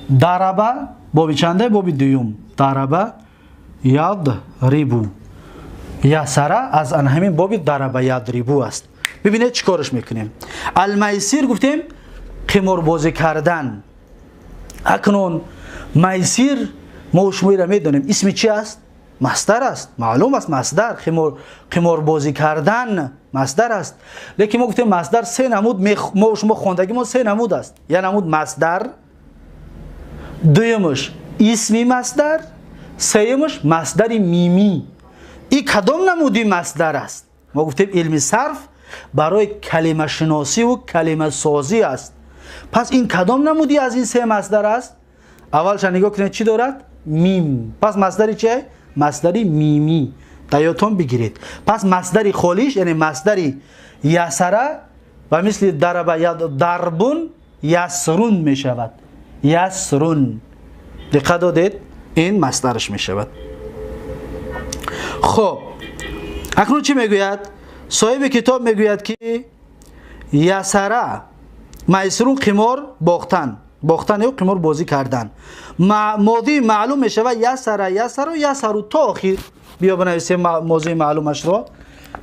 дараба боби чанде? Боби дуюм. Дараба ядрибу, ясара аз ан ҳамин боби дараба ядрибу аст. Бибинед, чӣ кораш мекунем? Алмайсир гуфтем, қиморбозӣ кардан. Акнун майсир мо шумоира медонем, исми чи аст? Масдар аст, маълум аст. Масдар, қиморбозӣ кардан масдар аст. Лекин мо гуфтем, масдар се намуд, мо шумо хондагимо, се намуд аст: як намуд масдар, дуюмаш исми масдар, сеюмаш масдари мимӣ. И кадом намуди масдар аст? Мо гуфтем, илми сарф барои калимашиносиву калимасозӣ аст. Пас ин кадом намуди аз ин се масдар аст? Аввалша нигоҳ кунед, чӣ дорад? Мим. Пас масдари чи? Масдари мимӣ. Дар ёдтон бигиред. Пас масдари холиш, яъне масдари ясара ва мисли дараба дарбун, ясрун мешавад, ясрун. Диққат додед? Ин масдараш мешавад. Хуб, акнун чӣ мегӯяд соҳиби китоб? Мегӯяд, ки ясара майсирун, қимор бохтан, бохтан ё қимор бозӣ кардан, модии маълум мешавад ясара, ясару, ясару то охир. Биё бинависем мозии маълумашро.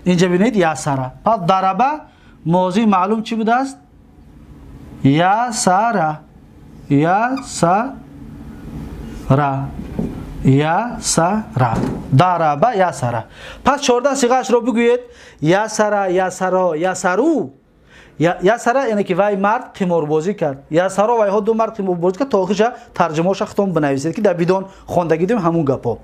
Инҷа бинед, ясара. Пас дараба мозии маълум чӣ будааст? Ясара, ясара, ясара, дараба ясара. Пас 14 сиғаашро бигӯед: ясара, ясаро, ясару. Ясара, яъне ки вай мард қиморбозӣ кард, ясаро, вайҳо ду мард қиморбозӣ кард. То охирша тарҷумаоша худтон бинависед, ки дар бидон хондагӣ дем ҳамун гапо,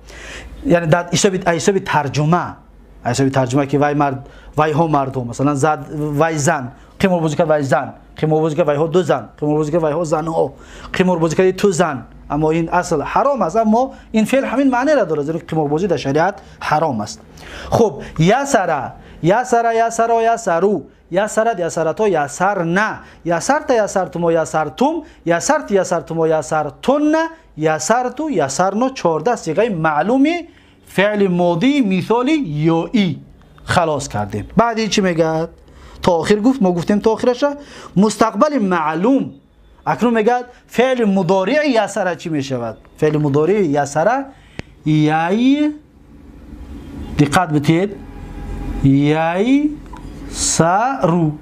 яъне дар ҳисоби тарҷума, ҳисоби тарҷума, ки вай мард, вайҳо мардҳо, масалан, зад, вай зан қиморбозӣ кард, вай зан қиморбозӣ кард, вайҳо ду зан қиморбозӣ кард, вайҳо занҳо қиморбозӣ карди, ту зан. Аммо ин асл ҳаром аст, аммо ин феъл ҳамин маънеро дорад, зеро қиморбозӣ дар шариат ҳаром аст. Хуб, ясара, ясара, ясаро, ясару, ясарат, ясарато, ясарна, ясарта, ясартумо, ясартум, ясарти, ясартумо, ясартунна, ясарту, ясарно. 14 сиғаи маълуми феъли модии мисоли ёӣ халос кардем. Баъди чӣ мегӯяд? То охир гуфт, мо гуфтем то охираша. Мустақбали маълум акнун мегӯяд, феъли мудории ясара чӣ мешавад? Феъли мудории ясара яй, диққат битиҳед, яй сару,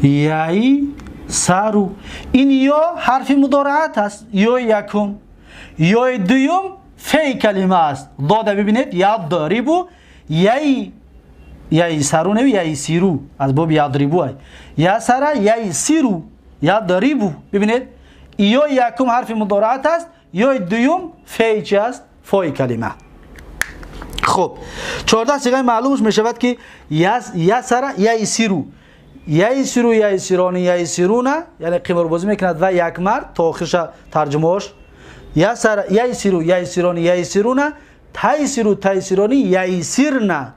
яй сару. Ин ё ҳарфи мудораат аст, ёи якум, ёи дуюм феи калима аст. Дода бибинед, ядрибу, яй, яйсару не, яйсиру, аз боби ядрибу ай. Ясара яйсиру, ядрибу. Бибинед, ёи якум ҳарфи мудораат аст, ёи дуюм феи чи аст? Фои калима. Хуб, 14 сиғаи маълумаш мешавад, ки ясара яйсиру, яйсиру, яйсирони, яйсируна, яъне қиморбозӣ мекунад ва як мард. То охирша тарҷумаош: ясара яйсиру, яйсирони, яйсируна, тайсиру, тайсирони, яйсирна,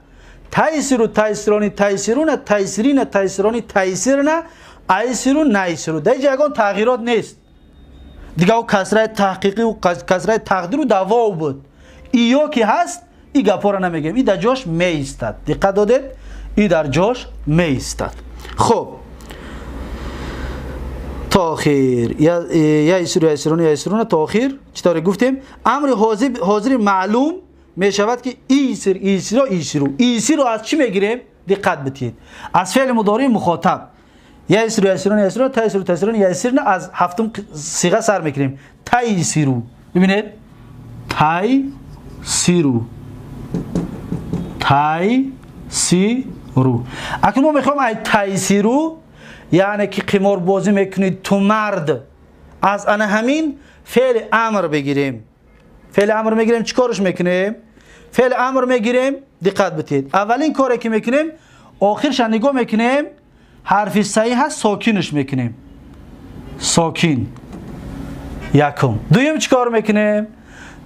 тайсиру, тайсирони, тайсируна, тайсирина, тайсирони, тайсирна, айсиру, найсиру. Дар инҷа ягон тағйирот нест. Дига касраи таҳқиқӣ, касраи тақдиру давов буд. Иё ки ҳаст, и гапҳоро намегӯем, и дар ҷош меистад. Диққат додед? И дар ҷош меистад. Хуб, то охир яйсиру, яйсируна, яйсируна, то охир. Чӣ тавре гуфтем, амри ҳозири маълум мешавад, ки исир, исиро, исиру. Исиру аз чӣ мегирем? Диққат битиҳед, аз феъли мудории мухотаб: яйсиру, яйсируна, яйсируна, тайсиру, тайсируна, яйсирна. Аз ҳафтум сиға сар мекунем: тайсиру. Бибинед, тайсиру, тайсиру. ру. Акнун мо мехоҳем ай тайсиру, яъне ки қиморбозӣ мекунӣ ту мард, аз ана ҳамин феъли амр бигирем. Феъли амр мегирем, чӣ корш мекунем? Феъли амр мегирем, диққат битед. Аввалин коре ки мекунем, охирша нигоҳ мекунем, ҳарфи саҳиҳ ҳаст, сокинш мекунем. Сокин. Якум. Дуюм чӣ кор мекунем?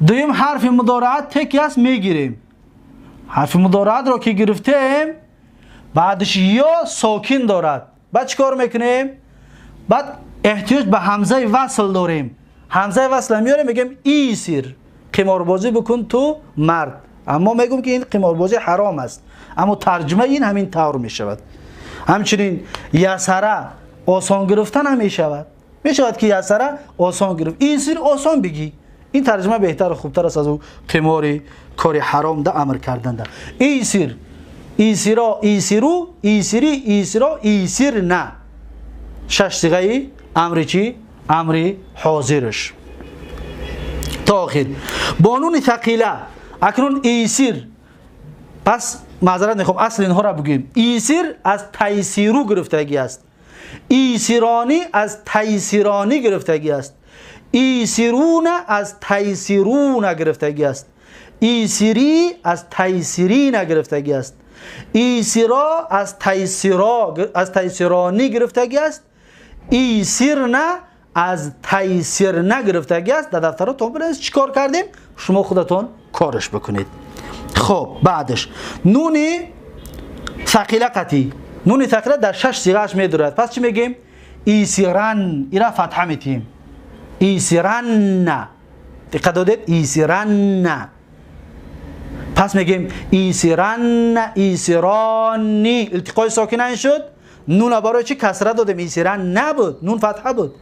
Дуюм ҳарфи мудораат теки аст, мегирем. Ҳарфи мудораатро ки гирифтем, баъдаш ё сокин дорад. Баъд чӣ кор мекунем? Баъд эҳтиёҷ ба ҳамзаи васл дорем. Ҳамзаи васл меорем, мегӯем исир. Қиморбозӣ бикун ту мард. Аммо мегӯм ки ин қиморбозӣ ҳаром аст. Аммо тарҷумаи ин ҳамин тавр мешавад. Ҳамчунин ясара осон гирифтан ҳам мешавад. Мешавад ки ясара осон гирифт. Исир осон бигӣ. Ин тарҷума беҳтар хубтар аст аз ӯ қимори кори ҳаром да амр карданда. Исир, исиро, исиру, исири, исиро, исирна. Шаш сиғаи амри чӣ? Амри ҳозирш. То охир. Бо нуни тақила. Акнун исир. Пас маъзарат мехоҳам, асли инҳоро бигӯем. Исир аз тайсиру гирифтагӣ аст. Исиронӣ аз тайсиронӣ гирифтагӣ аст. Исируна аз тайсируна гирифтагӣ аст. Исирӣ аз тайсирина гирифтагӣ аст. Исиро аз тайсиро аз тайсиронӣ гирифтагӣ аст. Исирна аз тайсирна гирифтагӣ аст. Дар дафтаротон бинависед чӣ кор кардем, шумо худатон корш бикунед. Хоб, баъдаш нуни сақила қатӣ. Нуни сақила дар шаш сиғааш медорад. Пас чӣ мегӯем? Исиран, ира фатҳа метиҳем. Исиранна. Диққат додед? Исиранна. Пас мегӯем исиранна, исиронни. Илтиқои сокинайн шуд. Нуна барои чӣ касра додем? Исиран набуд, нун фатҳа буд.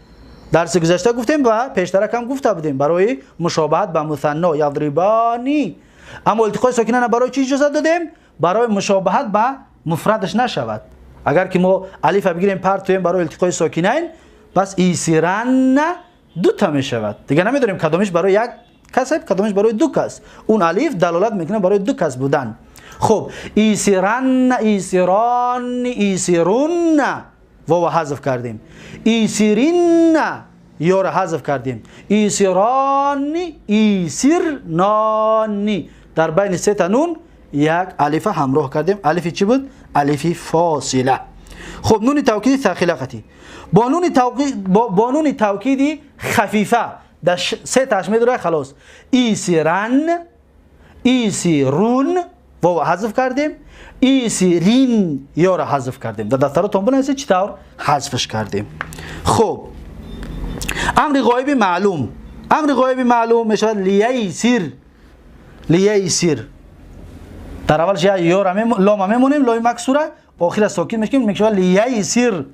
Дарси гузашта гуфтем ва пештарак ҳам гуфта будем барои мушобаҳат ба мусанно ядрибани. Аммо илтиқои сокинана барои чӣ иҷозат додем? Барои мушобаҳат ба муфрадаш нашавад. Агар ки мо алифа бигирем партоем барои илтиқои сокинайн, пас исиранна дута мешавад. Дигар намедонем кадомиш барои як кас, кадомиш барои ду кас. Он алиф далолат мекунад барои ду кас будан. Хуб, исиранна, исиронни, исирунна вова ҳазф кардем. Исиринна ёро ҳазф кардем. Исиронни, исирнонни. Дар байни се та нун як алифа ҳамроҳ кардем. Алифи чӣ буд? Алифи фосила. Хуб, нуни тавкиди сақила қатӣ. Бо нуни тавкид, бо нуни тавкиди хафифа дар се таш медорад, халос. Исиран, исирун вова ҳазф кардем. Исирин ёро ҳазф кардем. Дар дафтаротон бинависед чӣ тавр ҳазфш кардем. Хуб, амри ғоиби маълум. Амри ғоиби маълум мешавад лияйсир. Лияйсир. Дар аввалш я ёра лома мемонем, лои максура, охира сокин мешкем, мешавад лияйсир.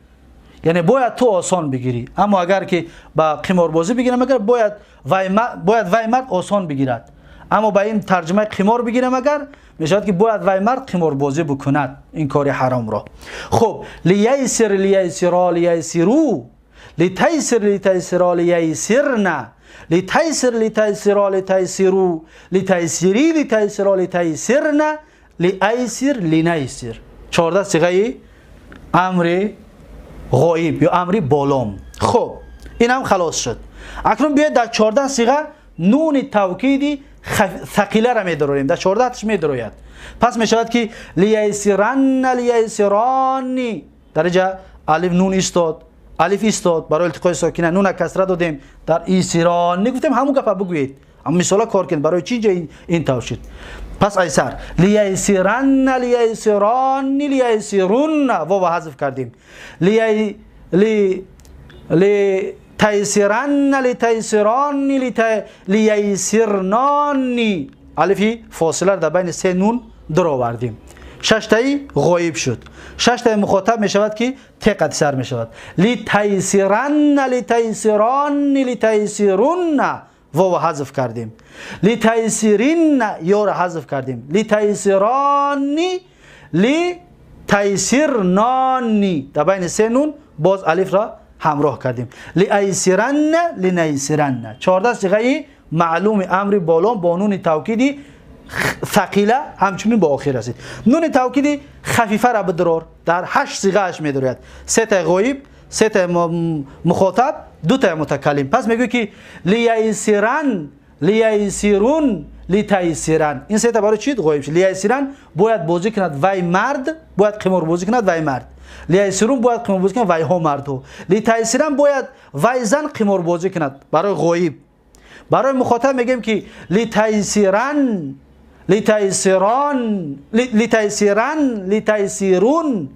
Яъне бояд ту осон бигирӣ. Аммо агар ки ба қиморбозӣ бигирам, агар бояд вай мард осон бигирад. Аммо ба ин тарҷумаи қимор бигирам, агар мешавад ки бояд вай мард қиморбозӣ бикунад ин кори ҳаромро. Хуб, лияйсир, лияйсиро, лияйсиру, литайсир, литайсиро, лияйсирна, литайсир, литайсиро, литайсиру, литайсири, литайсиро, литайсирна, лиайсир, линайсир. 14 сиғаи амри ғоиб ё амри болом. Хуб, ин ҳам халос шуд. Акнун биёед дар 14 сиға нуни тавкиди сақиларо медорем. Дар 14 таш медарояд. Пас мешавад ки лияйсиранна, лияйсиронни. Дар инҷа алиф нун истод, алиф истод барои илтиқои сокина, нуна касра додем. Дар исиронни гуфтем, ҳамун гапа бигӯед. Ҳамун мисола кор кунед, барои чӣ инҷа ин тавр шуд. Пас айсар лияйсиранна, лияйсиронни, лияйсирунна вова ҳазф кардем. Ли ли ли тайсиранна, литайсиронни, лияйсирнонни. Алифи фосила дар байни се нун даровардем. Шаштаи ғоиб шуд. Шаштаи мухотаб мешавад ки те қати сар мешавад. Литайсиранна, литайсиронни, литайсирунна вова ҳазф кардем. Литайсиринна ёро ҳазф кардем. Литайсиронни, литайсирнонни. Дар байни се нун боз алифро ҳамроҳ кардем. Лиайсиранна, линайсиранна. 14 сиғаи маълуми амри болон бо нуни тавкиди ثقیله همچنین با آخر رسید. نون توکید خفیفه را بدرار در 8 صیغه اش میدروید، 3 تا غایب، 3 تا مخاطب، 2 تا متکلم. پس میگه که لییسرن، لییسرون، لیتیسرن، این 3 تا برای چی غایب شد؟ لییسرن باید بازی کند وای مرد، باید قمار بازی کند وای مرد. لییسرون باید قمار بازی کند وای ها مردها. لیتیسرن باید وای زن قمار بازی کند برای غایب. برای مخاطب میگیم که لیتیسرن، لیتیسران، لیتیسرن، لیتیسرون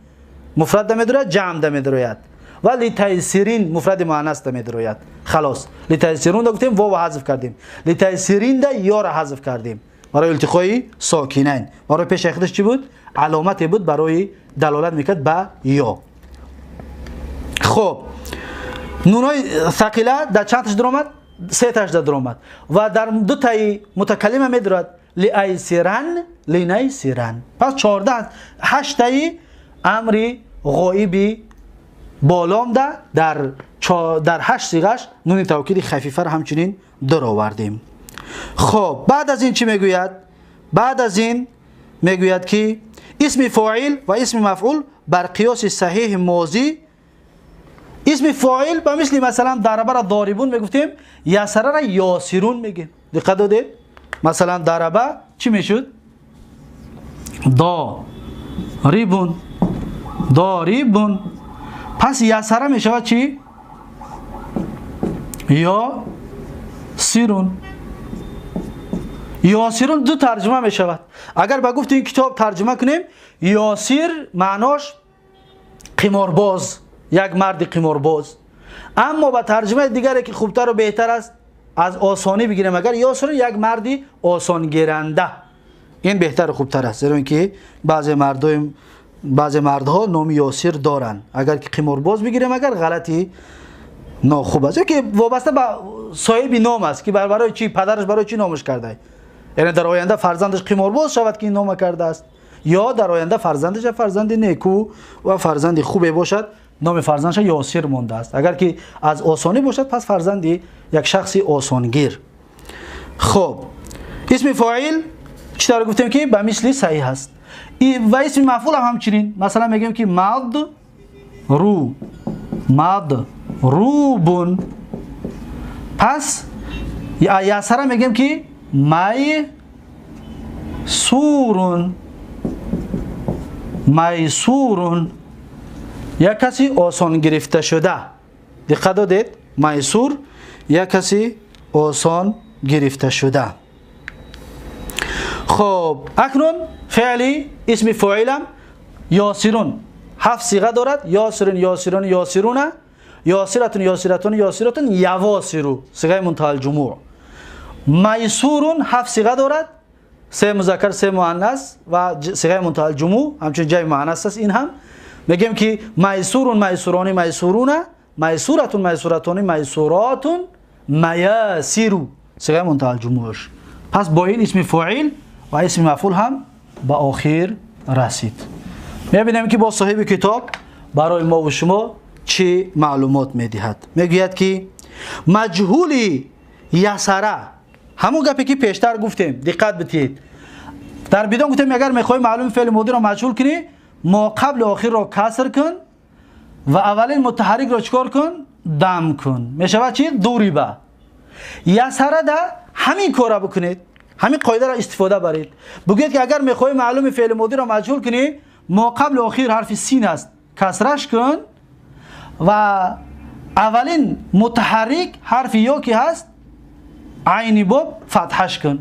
مفرد ده میدروید، جمع ده میدروید. و لیتیسرین مفرد مؤنث ده میدروید. خلاص لیتیسرون ده گفتیم واو حذف کردیم، لیتیسرین ده یا را حذف کردیم برای التقای ساکینین. برای پیش خودش چی بود؟ علامتی بود برای دلالت میکرد به یا. خب نونای ثقیله در چند تاش درآمد؟ 3 تاش درآمد و در 2 تای متکلم میدرد لیایسرن، لینیسرن. پس 14 8 تای امری غایبی بالام ده در 8 صیغه‌اش نون توکید خفیفه را همچنین در آوردیم. خب بعد از این چی میگوید؟ بعد از این میگوید که اسم فاعل و اسم مفعول بر قیاس صحیح ماضی. اسم فاعل به مثل مثلا ضربه را ضاربون میگفتیم، یسره را یاسرون میگیم. دقت دادید؟ مثلا ضربه چی میشد؟ ضاربون، ضاربون. پس یسره میشود چی؟ یا سیرون. یاسرون دو ترجمه میشود. اگر به گفت این کتاب ترجمه کنیم، یاسر معناش قمارباز، یک مرد قمارباز. اما به ترجمه دیگری که خوبتر و بهتر است از آسانی بگیریم، اگر یاسر یک مردی آسان گیرنده، این بهتر و خوبتر است، زیرا اینکه بعضی مردها نام یاسر دارند. اگر که قمارباز بگیریم اگر غلطی ناخوب است، که وابسته به صاحب نام است که برای چی پدرش برای چی نامش کرده، یعنی در آینده فرزندش قمارباز شود که این نام کرده است، یا در آینده فرزندش فرزند نیکو و فرزند خوبی باشد، نام فرزندش یاسر مانده است. اگر که از آسانی باشد پس فرزندی یک شخصی آسانگیر. خب اسم فاعل چطور گفتیم که به مثل صحیح است و اسم مفعول هم همچنین. مثلا میگیم که مد رو، مد روبون. پس یسره میگیم که می سورون، میسورون، یک کسی آسان گرفته شده. دقت دادید؟ میسور یک کسی آسان گرفته شده. خب اکنون فعلی اسم فاعلم یاسرون 7 صیغه دارد. یاسرون، یاسرون، یاسرون، یاسرتون، یاسرتون، یاسرتون، یواسرو، صیغه منتهی الجموع. میسورون 7 صیغه دارد، 3 مذکر 3 مؤنث و صیغه منتهی الجموع، همچنین جمع مؤنث است. این هم میگیم که میسورون، میسورانی، میسورون، میسورتون، میسورتون، میسوراتون، میاسیرو، صیغه منتهی الجموعش. پس با این اسم فاعل و اسم مفعول هم به آخر رسید. میبینیم که با صاحب کتاب برای ما و شما چه معلومات میدهد. میگوید که مجهول یسره، همون گپی که پیشتر گفتیم، دقت بدید. در بدون گفتیم اگر میخوای معلوم فعل ماضی را مجهول کنی، ما قبل آخر را کسر کن و اولین متحرک را چکار کن؟ دم کن. میشود چی؟ ضربه. یسره ده همین کار را بکنید، همین قاعده را استفاده برید. بگید که اگر میخوای معلوم فعل ماضی را مجهول کنی، ما قبل آخر حرف سین است، کسرش کن و اولین متحرک حرف یا که هست عین باب فتحش کن،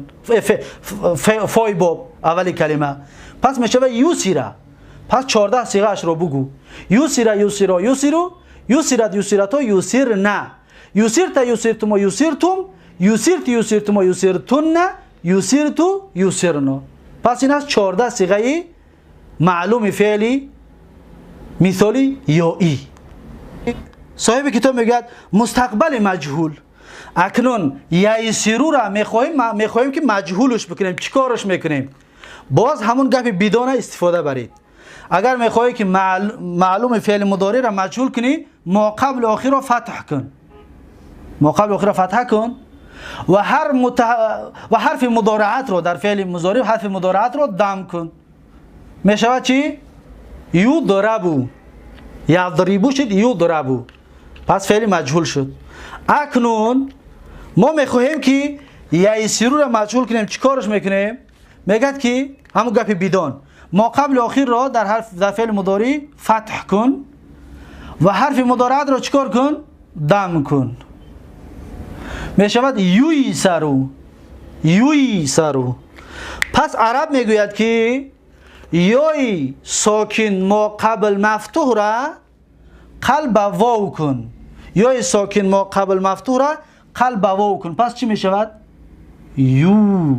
فای باب اولی کلمه. پس میشود یوسیره. پس 14 صیغه اش رو بگو. یوسیره، یوسیرا، یوسیرو، یوسیرت، یوسیرتو، یوسیرنا، یوسیرتا، یوسیرتما، یوسیرتم، یوسیرت، یوسیرتما، یوسیرتن، یوسیرتو، یوسیرنا. پس این از 14 صیغه معلوم فعلی مثالی یایی. صاحب کتاب میگوید مستقبل مجهول. اکنون ییسیرو را میخواهیم که مجهولش بکنیم. چیکارش میکنیم؟ باز همون گپ بدانه استفاده برید. اگر میخواهی که معلوم فعل مضارع را مجهول کنی، ما قبل آخر را فتح کن. ما قبل آخر را فتح کن و هر و حرف مضارعت رو در فعل مضارع حرف مضارعت رو دم کن. میشود چی؟ یضربو. یضربو شد یضربو، پس فعل مجهول شد. اکنون ما میخواهیم که ییسرو را مجهول کنیم. چیکارش میکنیم؟ میگد که همون گپ بدان ما قبل آخر را در حرف در فعل مضارع فتح کن و حرف مضارعت را چیکار کن؟ دم کن. میشود ییسرو. ییسرو. پس عرب میگوید که یای ساکن ما قبل مفتوح را قلب واو کن. یای ساکن ما قبل مفتوح را قلب واو کن. پس چی میشود؟ یو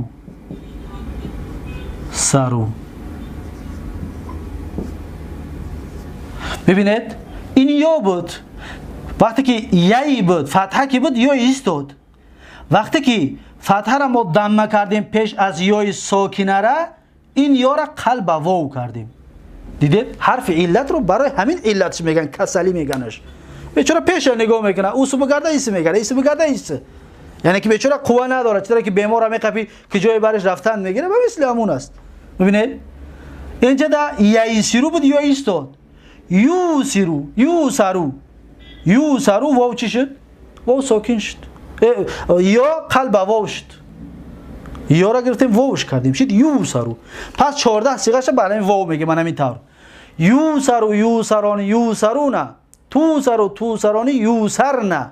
سرو. ببینید این یا بود، وقتی که یای بود فتحه که بود یا ایستاد. وقتی که فتحه را ما دمه کردیم پیش از یای ساکنه را، این یا را قلب واو کردیم. دیدید حرف علت رو برای همین علتش میگن کسلی میگنش. بیچاره پیش نگاه میکنه، او سو بگرده ایس میگرده، ایس بگرده ایس، یعنی که بیچاره قوه نداره. چرا که بیمار میقپی که جای برش رفتن میگیره و مثل همون است. ببینید اینجا دا ییسرو بود یا ایستاد. یوسرو یوسرو یوسرو واو چی شد؟ واو ساکن شد، یا قلب واو شد. یا را گرفتیم واوش کردیم شد یوسرو. پس 14 صیغه ش برای واو میگه. من همین طور یوسرو یوسران یوسرون، توسرو توسرانی یوسرن،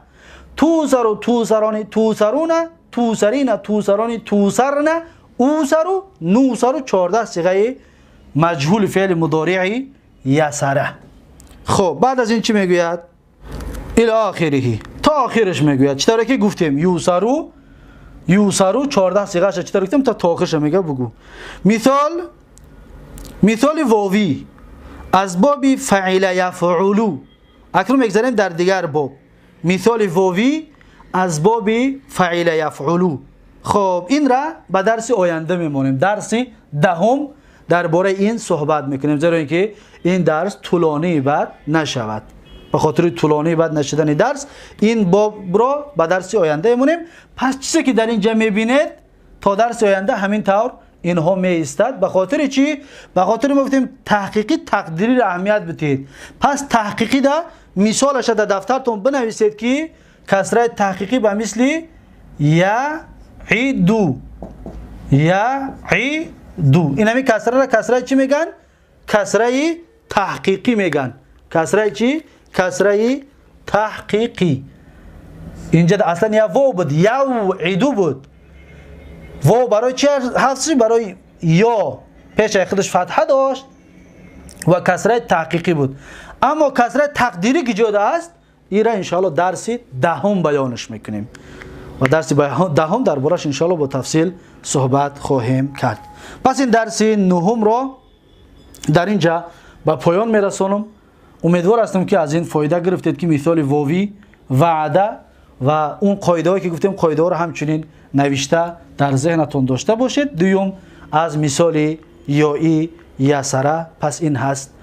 توسرو توسرانی توسرون، توسرین توسرانی توسرن، اوسرو نوسرو. 14 صیغه مجهول فعل مضارعی یسره. خب بعد از این چی میگوید؟ الی آخره، تا آخرش میگوید. چطوری که گفتیم یوسرو یوسرو 14 صیغه ش چطور گفتیم تا آخرش میگه بگو. مثال واوی از باب فعل یفعلو. اکنون میگذاریم در دیگر باب. مثال واوی از باب فعل یفعلو. خب این را به درس آینده میمونیم، درس دهم درباره این صحبت میکنیم، زیرا اینکه این درس طولانی بد نشود. به خاطر طولانی بد نشدن درس این باب را به درس آینده میمونیم. پس چیزی که در اینجا میبینید تا درس آینده همین طور اینها می ایستد. به خاطر چی؟ به خاطر ما گفتیم تحقیقی تقدیری را اهمیت بدید. پس تحقیقی دا مثالش در دفترتون بنویسید که کسره تحقیقی به مثل یعیدو یعیدو. این همی کسره را کسره چی میگن؟ کسره تحقیقی میگن. کسره چی؟ کسره تحقیقی. اینجا اصلا یا واو بود یعیدو بود. واو برای چی حذف شد؟ برای یا پیش خودش فتحه داشت و کسره تحقیقی بود. اما کسره تقدیری که جدا است این را انشاءالله درس دهم بیانش میکنیم و درس دهم دربارش انشاءالله با تفصیل صحبت خواهیم کرد. پس این درس نهم را در اینجا به پایان میرسانم. امیدوار هستم که از این فایده گرفتید که مثال واوی، وعده و اون قاعده هایی که گفتیم قاعده ها را همچنین نوشته در ذهنتون داشته باشید. دوم از مثال یایی یسره. پس این هست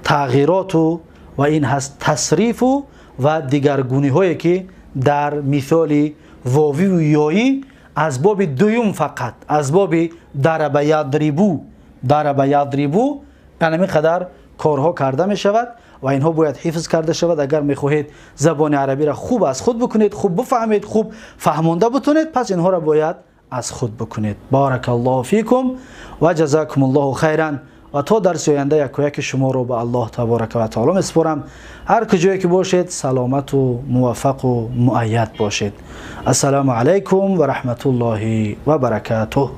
تغییرات و این هست تصریف و دیگرگونی هایی که در مثال واوی و یایی از باب دوم فقط از باب ضرب یضربو ضرب یضربو یعنی قدر کارها کرده می شود و اینها باید حفظ کرده شود. اگر میخواهید زبان عربی را خوب از خود بکنید، خوب بفهمید، خوب فهمانده بتونید، پس اینها را باید از خود بکنید. بارک الله فیکم و جزاکم الله خیرا. و تا درس آینده یک یک شما رو به الله تبارک و تعالی میسپارم. هر کجایی که باشید سلامت و موفق و مؤید باشید. السلام علیکم و رحمت الله و برکاته.